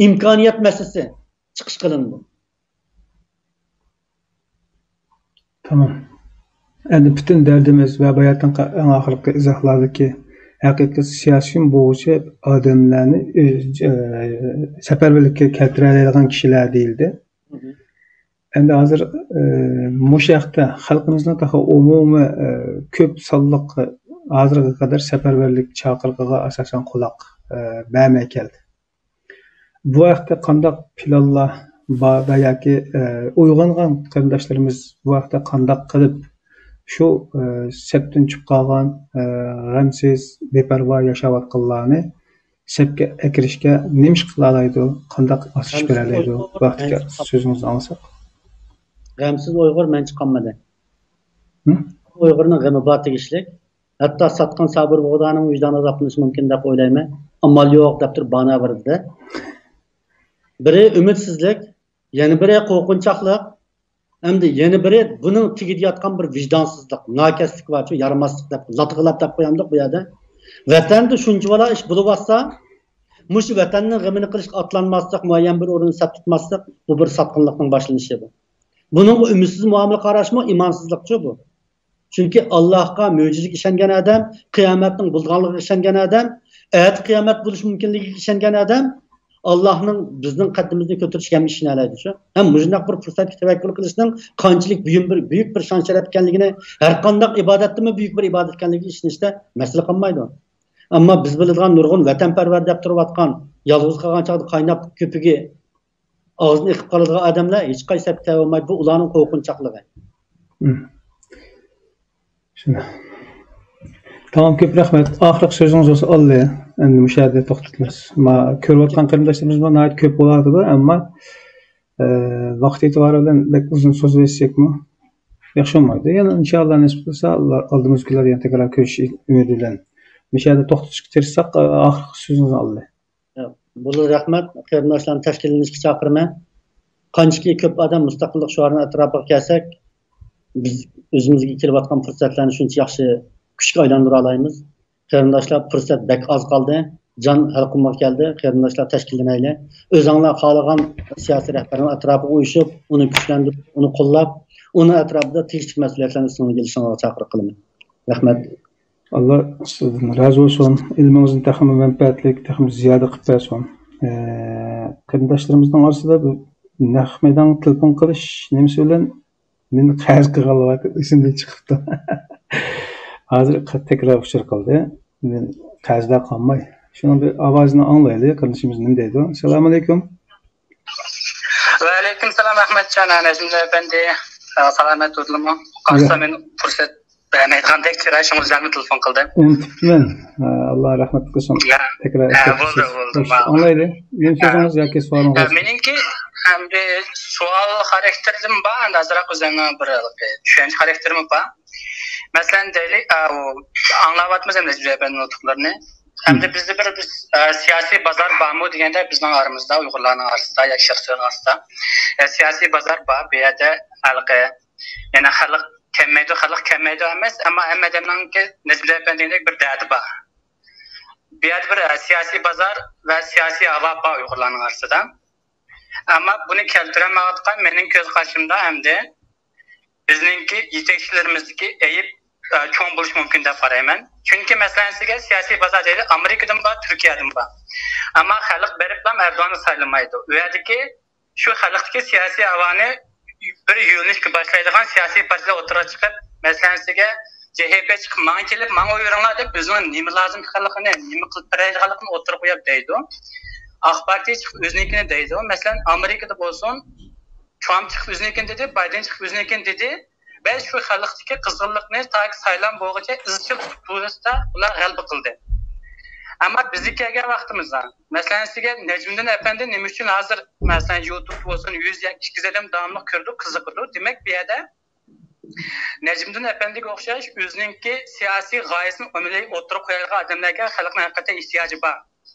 ئىمكانىيەت مەسىلىسى چىقىش قىلىنىدۇ. تامام. ئەمدى پۈتۈن دەردىمىز ۋە باياتىنقى ئەڭ ئاخىرقى ئىزاھلاردىكى ھەقىقىي سىياسىيون بولغۇچى ئادەملەرنى ئۆز-، ئە، سەپەرۋەرلىككە كەلتۈرەلەيدىغان كىشىلەر دېيىلدى. ئەمدى ھازىر، ئە، مۇشۇ ھەقتە خەلقىمىزنىڭ تېخى ئومۇمىي، ئە، كۆپ سانلىق ھازىرغا قەدەر سەپەرۋەرلىك چاقىرىقىغا ئاساسەن قۇلاق، ئە، بەرمەي كەلدى. بۇ ھەقتە قانداق پىلانلار بار ۋە ياكى، ئە، ئويغانغان قېرىنداشلىرىمىز بۇ ھەقتە قانداق قىلىپ شۇ، ئە، سەپتىن چۈشۈپ قالغان، ئە، غەمسىز، بىپەرۋا ياشاۋاتقانلارنى سەپكە ئەكىرىشكە نېمە ئىش قىلالايدۇ، قانداق ئاسىش بېرەلەيدۇ؟ بۇ ھەقتىكى سۆزىڭىزنى ئاڭلىساق. غەمسىز ئۇيغۇر مەنچە قالمىدى. ئۇيغۇرنىڭ غېمى بار تېگىشلىك. ھەتتا ساتقان سابىر بۇغدانىڭ ۋىجدانى ئازابلىنىشى مۇمكىن دەپ ئويلايمەن. ئامال يوق دەپ تۇرۇپ بانا بېرىدۇ. بىرى ئۈمىدسىزلىك، يەنە بىرى قورقۇنچاقلىق، ئەمدى يەنە بىرى بۇنىڭ تېگىدە ياتقان بىر ۋىجدانسىزلىق، ناكەسلىك بارچۇ، يارىماسلىق دەپ لاتىغىلاپ دەپ قويامدۇق بۇ يەردە. ۋەتەندە شۇنچىۋالا ئىش بولۇۋاتسا، مۇشۇ ۋەتەننىڭ غېمىنى قىلىشقا ئاتلانماسلىق، مۇئەييەن بىر ئورۇندا سەپ تۇتماسلىق، بۇ بىر ساتقىنلىقنىڭ باشلىنىشى بۇ. بۇنىڭغا ئۈمىدسىز مۇئامىلە قاراشمۇ ئىمانسىزلىقچۇ بۇ. چۈنكى ئاللاھقا، مۆجىزىگە ئىشەنگەن ئادەم، قىيامەتنىڭ بولىدىغانلىقىغا ئىشەنگەن ئادەم، ئەتە قىيامەت بولۇش مۇمكىنلىكىگە ئىشەنگەن ئادەم ئاللاھنىڭ بىزنىڭ قەددىمىزنى كۆتۈرۈشىگە ھەم ئىشىنەلەيدۇ شۇ. ھەم مۇشۇنداق بىر پۇرسەتكە تەۋەككۈل قىلىشنىڭ قانچىلىك بۈيۈم بىر، بۈيۈك بىر شان-شەرەپ ئىكەنلىكىنى، ھەرقانداق ئىبادەتتىنمۇ بۈيۈك بىر ئىبادەت ئىكەنلىكىگە ئىشىنىشتە مەسىلە قالمايدۇ. ئەمما بىز بىلىدىغان نۇرغۇن ۋەتەنپەرۋەر دەپ تۇرۇۋاتقان، يالغۇز قالغان چاغدا قايناپ كۆپۈكى ئاغزىدىن ئېقىپ قالىدىغان ئادەملەر ھېچقايسى سەپكە تەۋە بولمايدۇ، بۇ ئۇلارنىڭ قورقۇنچاقلىقى. شۇنداق. تامام، كۆپ رەھمەت. ئاخىرقى سۆزىڭىز بولسا ئاللى. ئەمدى مۇشۇ يەردە توختىتىمىز. ما كۆرۈۋاتقان قېرىنداشلىرىمىزمۇ ناھايىتى كۆپ بولۇۋاتىدۇ، ئەمما، ئە، ۋاقىت ئېتىبارى بىلەن بەك ئۇزۇن سۆزلىۋەتسەكمۇ ياخشى بولمايدۇ. يەنە ئىنشاللا نېسىپ قىلسا، ئالدىمىزدىكى كۈنلەردە يەنە تەكرار كۆرۈشۈش ئۈمىدى بىلەن مۇشۇ يەردە توختىتىشقا تىرىشساق، ئاخىرقى سۆزىڭىزنى ئاللى. بولدى، رەھمەت. قېرىنداشلارنى تەشكىللىنىشكە چاقىرىمەن. قانچىكى كۆپ ئادەم مۇستەقىللىق شوئارىنىڭ ئەتراپىغا كەلسەك، بىز ئۆزىمىزگە كېلىۋاتقان پۇرسەتلەرنى شۇنچە ياخشى كۈچكە ئايلاندۇرالايمىز. قېرىنداشلار، پۇرسەت بەك ئاز قالدى. جان ھەلقۇمغا كەلدى. قېرىنداشلار، تەشكىللىنەيلى. ئۆزۈڭلار خالىغان سىياسىي رەھبەرنىڭ ئەتراپىغا ئۇيۇشۇپ، ئۇنى كۈچلەندۈرۈپ، ئۇنى قوللاپ، ئۇنىڭ ئەتراپىدا تېگىشلىك مەسئۇلىيەتلەرنى ئۈستىڭىزگە ئېلىشىڭلارغا چاقىرىق قىلىمەن. رەھمەت. ئاللا سىزدىن رازى بولسۇن. ئىلمىڭىزنى تېخىمۇ مەنپەئەتلىك، تېخىمۇ زىيادە قىلىپ بەرسۇن. ئە، قېرىنداشلىرىمىزنىڭ ئارىسىدا بۇ نەق مەيدانغا تېلېفون قىلىش نېمىسى بىلەن مېنى قەرز قىلغانلار ئېسىمدىن چىقىپتۇ. ھازىر تەكرار ئۇچۇر قىلدى. مەن قەرزدار قالماي. شۇنىڭ بىر ئاۋازىنى ئاڭلايلى، قېرىندىشىمىز نېمە دەيدۇ. ئەسسالامۇئەلەيكۇم. ۋەئەلەيكۇم سالام ئەخمەتجان، نەجمىدىن ئەپەندى. سالامەت تۇردىلىمۇ؟ قارىسا مەن پۇرسەت بەرمەيدىغاندەك چىراي، شۇڭا ئۆزۈممۇ تېلېفون قىلدىم. ئۇنتۇپتىمەن. ئاللا رەھمەت قىلسۇن. تەكرار ئەسلەتسىز. بولدى، بولدى. ئاڭلايلى. نېمە سۆزىڭىز ياكى سوئالىڭىز؟ مېنىڭكى ئەمدى سوئال خاراكتېرىدىمۇ بار، ئەمدى ئازراق ئۆزۈمنىڭ بىر چۈشەنچە خاراكتېرىمۇ بار. مەسىلەن، دەيلى، ئاڭلاۋاتىمىز ئەمدى نەجمىدىن ئەپەندىنىڭ نۇتۇقلىرىنى. ئەمدى بىزدە بىر، بىز، ئە، سىياسىي بازار بارمۇ دېگەندە، بىزنىڭ ئارىمىزدا، ئۇيغۇرلارنىڭ ئارىسىدا ياكى شەرقىي تۈركىستان ئارىسىدا، ئە، سىياسىي بازار بار. بۇ يەردە ھېلىقى، يەنە خەلق كەلمەيدۇ، خەلق كەلمەيدۇ ئەمەس، ئەمما ھەممە ئادەمنىڭكى نەجمىدىن ئەپەندىدەك بىر دەردى بار. بۇ يەردە بىر، ئە، سىياسىي بازار ۋە سىياسىي ھاۋا بار ئۇيغۇرلارنىڭ ئارىسىدا. ئەمما بۇنى كەلتۈرەلمەيۋاتقان مېنىڭ كۆز قارىشىمدا ئەمدى بىزنىڭكى يېتەكچىلىرىمىزدىكى ئەيىب، ئە، چوڭ بولۇشى مۇمكىن دەپ قارايمەن. چۈنكى، مەسىلەن، سىزگە سىياسىي بازار دەيلى، ئامېرىكىدىمۇ بار، تۈركىيەدىمۇ بار. ئەمما خەلق بېرىپلا ئەردوغاننى سايلىمايدۇ. ئۇ يەردىكى شۇ خەلقتىكى سىياسىي ھاۋانى بىر يۆنىلىشكە باشلايدىغان سىياسىي پارتىيەلەر ئوتتۇرىغا چىقىپ، مەسىلەن، سىزگە جې ھې پې چىقىپ، ماڭا كېلىپ، ماڭا ئۆي بېرىڭلار دەپ، ئۆزىنىڭ نېمە لازىملىقىنى، نېمە قىلىپ بېرەلەيدىغانلىقىنى ئوتتۇرىغا قويۇپ دەيدۇ. ئاق پارتىيە چىقىپ، ئۆزىنىڭكىنى دەيدۇ. مەسىلەن، ئامېرىكىدا بولسۇن، ترامپ چىقىپ ئۆزىنىڭكىنى دېدى، بايدېن چىقىپ ئۆزىنىڭكىنى دېدى. ۋە شۇ خەلقتىكى قىزغىنلىقنى تاكى سايلام بولغۇچە ئىزچىل تۇتۇپ تۇرۇشتا ئۇلار غەلىبە قىلدى. ئەمما بىزگە كەلگەن ۋاقتىمىزدا، مەسىلەن، سىزگە نەجمىدىن ئەپەندى نېمە ئۈچۈن ھازىر، مەسىلەن، يۇتۇب بولسۇن، يۈز ياكى ئىككى يۈز ئادەم داۋاملىق كۆرىدۇ، قىزىقىدۇ. دېمەك، بۇ يەردە نەجمىدىن ئەپەندىگە ئوخشاش ئۆزىنىڭكى سىياسىي غايىسىنى ئەمەلىي ئوتتۇرىغا قويىدىغان ئادەملەرگە خەلقنىڭ ھەقىقەتەن ئېھتىياجى بار.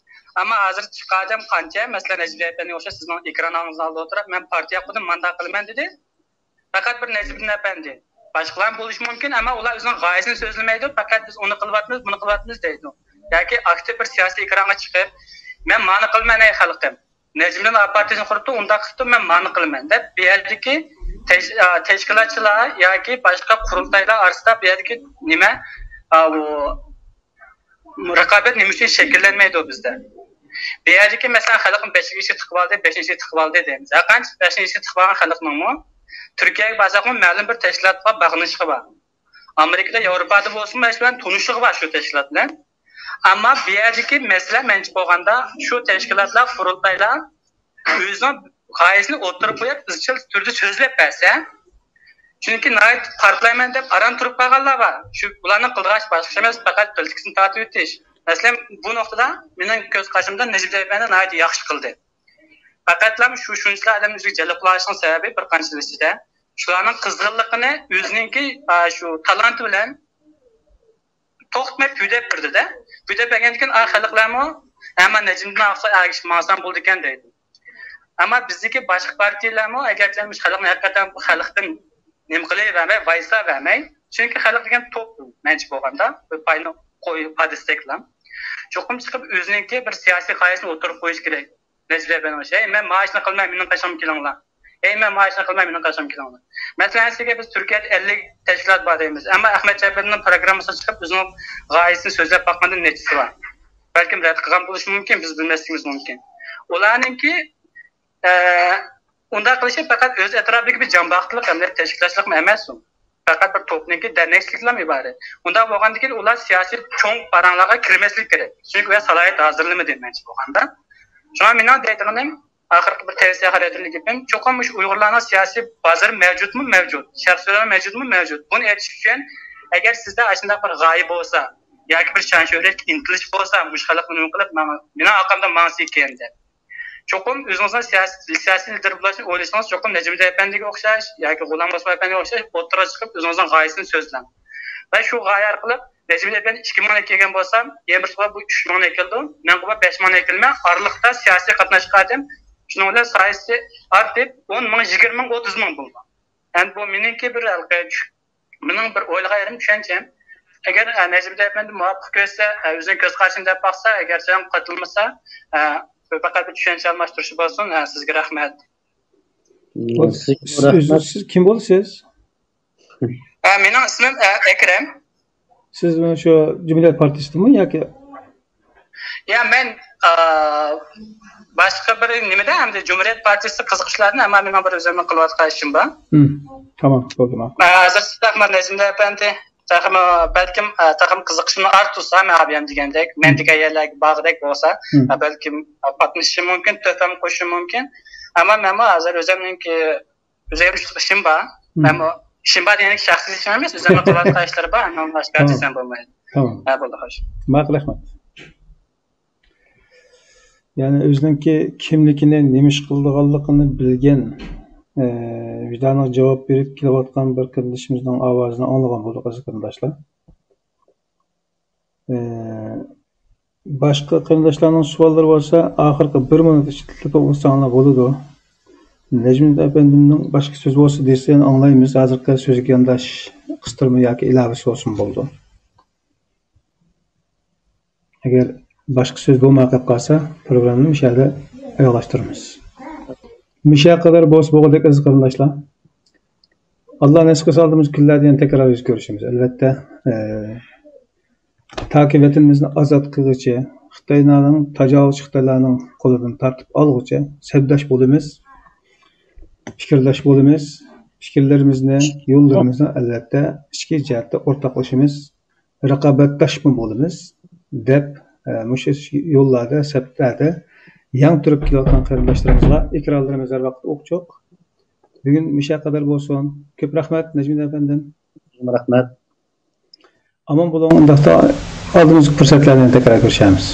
ئەمما ھازىر چىققان ئادەم قانچە؟ مەسىلەن، نەجمىدىن ئەپەندىگە ئوخشاش سىزنىڭ ئېكرانىڭىزنىڭ ئالدىدا ئولتۇرۇپ، مەن پارتىيە قۇردۇم، مانداق قىلىمەن دېدى. پەقەت بىر نەجمىدىن ئەپەندى. باشقىلارمۇ بولۇشى مۇمكىن، ئەمما ئۇلار ئۆزىنىڭ غايىسىنى سۆزلىمەيدۇ، پەقەت بىز ئۇنى قىلىۋاتىمىز، بۇنى قىلىۋاتىمىز دەيدۇ. ياكى ئاكتىپ بىر سىياسىي ئېكرانغا چىقىپ، مەن مانا قىلىمەن، ئەي خەلقىم. نەجمىدىن ئاپارتىزم قۇرۇپتۇ، ئۇنداق قىپتۇ، مەن مانا قىلىمەن دەپ، بۇ يەردىكى تەش-، ئا، تەشكىلاتچىلار ياكى باشقا قۇرۇلتايلار ئارىسىدا بۇ يەردىكى نېمە، ئا، ئۇ رىقابەت نېمە ئۈچۈن شەكىللەنمەيدۇ بىزدە؟ بۇ يەردىكى، مەسىلەن، خەلقنى بەشىنچى تىقىۋالدى، بەشىنچى تىقىۋالدى دەيمىز. ھەرقانچە بەشىنچى تىقىۋالغان خەلقنىڭمۇ تۈركىيەگە بارساقمۇ مەلۇم بىر تەشكىلاتقا باغلىنىشىقى بار. ئامېرىكىدا، ياۋروپادا بولسىمۇ، مەسىلەن، تونۇشلۇقى بار شۇ تەشكىلات بىلەن. ئەمما بۇ يەردىكى مەسىلە، مەنچە بولغاندا، شۇ تەشكىلاتلار، قۇرۇلتايلار ئۆزىنىڭ غايىسىنى ئوتتۇرىغا قويۇپ، ئىزچىل تۈردە سۆزلەپ بەرسە، چۈنكى ناھايىتى پارتلايمەن دەپ ئاران تۇرۇپ قالغانلار بار. شۇ، بۇلارنىڭ قىلىدىغان ئىشى باشقا ئىش ئەمەس، پەقەت پىلتىكىسىنى تارتىۋېتىش. مەسىلەن، بۇ نۇقتىدا مېنىڭ كۆز قارىشىمدا نەجىپ ئەپەندى ناھايىتى ياخشى قىلدى. پەقەتلا شۇ شۇنچىلىك ئادەمنى ئۆزىگە جەلپ قىلىۋالىشنىڭ سەۋەبى بىر قانچە يىل ئىچىدە شۇلارنىڭ قىزغىنلىقىنى ئۆزىنىڭكى، ئا، شۇ تالانتى بىلەن توختىماي پۈۋدەپ بېرىدۇ-دە. پۈۋدەپ بەرگەندىن كېيىن، ئا، خەلقلەرمۇ، ھە، مانا نەجمىدىن ئاقسا ئەگىشىپ ماڭسام بولىدىكەن دەيدۇ. ئەمما بىزدىكى باشقا پارتىيەلەرمۇ ئەگەر مۇشۇ خەلقنى ھەقىقەتەن بۇ خەلقتىن نېمە قىلىۋەرمەي، ۋايسا بەرمەي، چۈنكى خەلق دېگەن توپ، مەنچە بولغاندا، بىر پاينى قوي-، پادىسىدەكلا. چوقۇم چىقىپ ئۆزىنىڭكى بىر سىياسىي غايىسىنى ئوتتۇرىغا قويۇش كېرەك. نەجىپ ئەپەندى، ھەي، مەن مائاشنى قىلماي، مېنىڭ قېشىمغا كېلىڭلار. ھەي، مەن مائاشنى قىلماي، مېنىڭ قېشىمغا كېلىڭلار. مەسىلەن، سىزگە بىز تۈركىيەدە ئەللىك تەشكىلات بار دەيمىز. ئەمما ئەخمەت جەبىرنىڭ پروگراممىسىغا چىقىپ، ئۆزىنىڭ غايىسىنى سۆزلەپ باققاندىن نەچچىسى بار؟ بەلكىم رەت قىلغان بولۇشى مۇمكىن، بىز بىلمەسلىكىمىز مۇمكىن. ئۇلارنىڭكى، ئە، ئۇنداق قىلىشى پەقەت ئۆز ئەتراپىدىكى بىر جانباقلىق ھەمدە تەشكىللەشلىكمۇ ئەمەس ئۇ. پەقەت بىر توپنىڭكى دەرنەكچىلىكىدىن ئىبارەت. ئۇنداق بولغاندىكىن ئۇلار سىياسىي چوڭ پاراڭلارغا كىرمەسلىك كېرەك. چۈنكى ئۇلار سالاھىيەت ھازىرلىمىدى، مەنچە بولغاندا. شۇڭا مېنىڭ دەيدىغىنىم، ئاخىرقى بىر تەۋسىيە خاراكتېرلىك گېپىم، چوقۇم مۇشۇ ئۇيغۇرلارنىڭ سىياسىي بازىرى مەۋجۇتمۇ؟ مەۋجۇت. شەخسىي ئۆزىنىڭ مەۋجۇتمۇ؟ مەۋجۇت. بۇنى ئېچىش ئۈچۈن، ئەگەر سىزدە ئاشۇنداق بىر غايە بولسا، ياكى بىر شان-شۆھرەتكە ئىنتىلىش بولسا، مۇشۇ خەلقنى نېمە قىلىپ، ماڭا، مېنىڭ ئارقامدا ماڭسا ئىكەن دەپ. چوقۇم ئۆزىڭىزنىڭ سىياسىي، سىياسىي لىدىر بولۇشنى ئويلىسىڭىز، چوقۇم نەجمىدىن ئەپەندىگە ئوخشاش ياكى غۇلام ئوسمان ئەپەندىگە ئوخشاش ئوتتۇرىغا چىقىپ، ئۆزىڭىزنىڭ غايىسىنى سۆزلەڭ. ۋە شۇ غايە ئارقىلىق نەجمىدىن ئەپەندى ئىككى مىڭنى ئەكەلگەن بولسا، يەنە بىرسى بۇ ئۈچ مىڭنى ئەكېلىدۇ. مەن بۇ بەش مىڭنى ئەكېلىمەن. ئارىلىقتا سىياسىي قاتناشقان ئادەم شۇنىڭ بىلەن سايىسى ئارتىپ، ئون مىڭ، يىگىرمە مىڭ، ئوتتۇز مىڭ بولىدۇ. ئەمدى بۇ مېنىڭكى بىر ھېلىقى چۈش-، مېنىڭ بىر ئويلىغان يېرىم، چۈشەنچەم. ئەگەر، ئە، نەجمىدىن ئەپەندى مۇۋاپىق كۆرسە، ئە، ئۆزىنىڭ كۆز قارىشىنى دەپ باقسا، ئەگەر سەن قاتىلمىسا، ئە، پەقەت بىر چۈشەنچە ئالماشتۇرۇشى بولسۇن. ئە، سىزگە رەھمەت. سىز، سىز كىم بولىسىز؟ ئە، مېنىڭ ئىسمىم، ئە، ئەكرەم. سىز شۇ جۇمھۇرىيەت پارتىيىسىدىنمۇ ياكى؟ يا، مەن، ئە، باشقا بىر نېمىدە، ئەمدى جۇمھۇرىيەت پارتىيىسى قىزىقىشلاردىن، ئەمما مېنىڭ بىر ئۆزۈمنىڭ قىلىۋاتقان ئىشىم بار. ھىم، تامام، بولدى، ماقۇل. ئە، ھازىر سىز ئەخمەت نەجمىدىن ئەپەندى، تېخىمۇ بەلكىم، ئە، تېخىمۇ قىزىقىشىمنى ئارتۇرسا، مەن ئابىيەم دېگەندەك، مەن دېگەن يەرلەرگە بارغۇدەك بولسا، ھىم. ئە، بەلكىم، ئە، قاتنىشىشىم مۇمكىن، تۆھپەمنى قوشۇشۇم مۇمكىن. ئەمما مەنمۇ ھازىر ئۆزۈمنىڭكى، ئۆزۈمنىڭ ئىشىم بار. ھىم. مەنمۇ ئىشىم بار دېگەندەك شەخسىي ئىشىم ئەمەس، ئۆزۈمنىڭ قىلىۋاتقان ئىشلىرى بار، ئەمما ئاشكارا دېسەم بولمايدۇ. تامام. ھە، بولدى، خوش. ماقۇل، رەھمەت. يەنى ئۆزىنىڭكى كىملىكىنى، نېمە ئىش قىلىدىغانلىقىنى بىلگەن، ئە، ۋىجدانىغا جاۋاب بېرىپ كېلىۋاتقان بىر قېرىندىشىمىزنىڭ ئاۋازىنى ئاڭلىغان بولدۇق، ئەزىز قېرىنداشلار. ئە، باشقا قېرىنداشلارنىڭ سوئاللىرى بولسا، ئاخىرقى بىر مىنۇت ئىچىدە تېلېفون قىلساڭلار بولىدۇ. نەجمىدىن ئەپەندىمنىڭ باشقا سۆزى بولسا دېسە، ئاڭلايمىز. ھازىرقى سۆزگە يانداش قىستۇرما ياكى ئىلاۋىسى بولسىمۇ بولىدۇ. ئەگەر باشقا سۆز بولماي قېلىپ قالسا، پروگراممىنى مۇشۇ يەردە ئاياغلاشتۇرىمىز. مىشە قەدەر بولسا بولغۇدەك ئەزىز قېرىنداشلار. ئاللا نېسىپ قىلسا ئالدىمىزدىكى كۈنلەردە يەنە تەكرار يۈز كۆرۈشىمىز. ئەلۋەتتە، ئە، تاكى ۋەتىنىمىزنى ئازاد قىلغۇچە، خىتايلارنىڭ، تاجاۋۇزچى خىتايلارنىڭ قولىدىن تارتىپ ئالغۇچە سەپداش بولىمىز، پىكىرداش بولىمىز. پىكىرلىرىمىزنى، يوللىرىمىزنى ئەلۋەتتە ئىچكى جەھەتتە ئورتاقلىشىمىز، رىقابەتداشمۇ بولىمىز دەپ، ئە، مۇشۇ يوللاردا، سەپلەردە يەڭ تۇرۇپ كېلىۋاتقان قېرىنداشلىرىمىزغا ئېكرانلىرىمىز ھەر ۋاقىت ئوچۇق. بۈگۈن مۇشۇ قەدەر بولسۇن. كۆپ رەھمەت، نەجمىدىن ئەپەندىم. رەھمەت. ئامان بولۇڭ، ئۇنداقتا ئالدىمىزدىكى پۇرسەتلەردە يەنە تەكرار كۆرۈشەرمىز.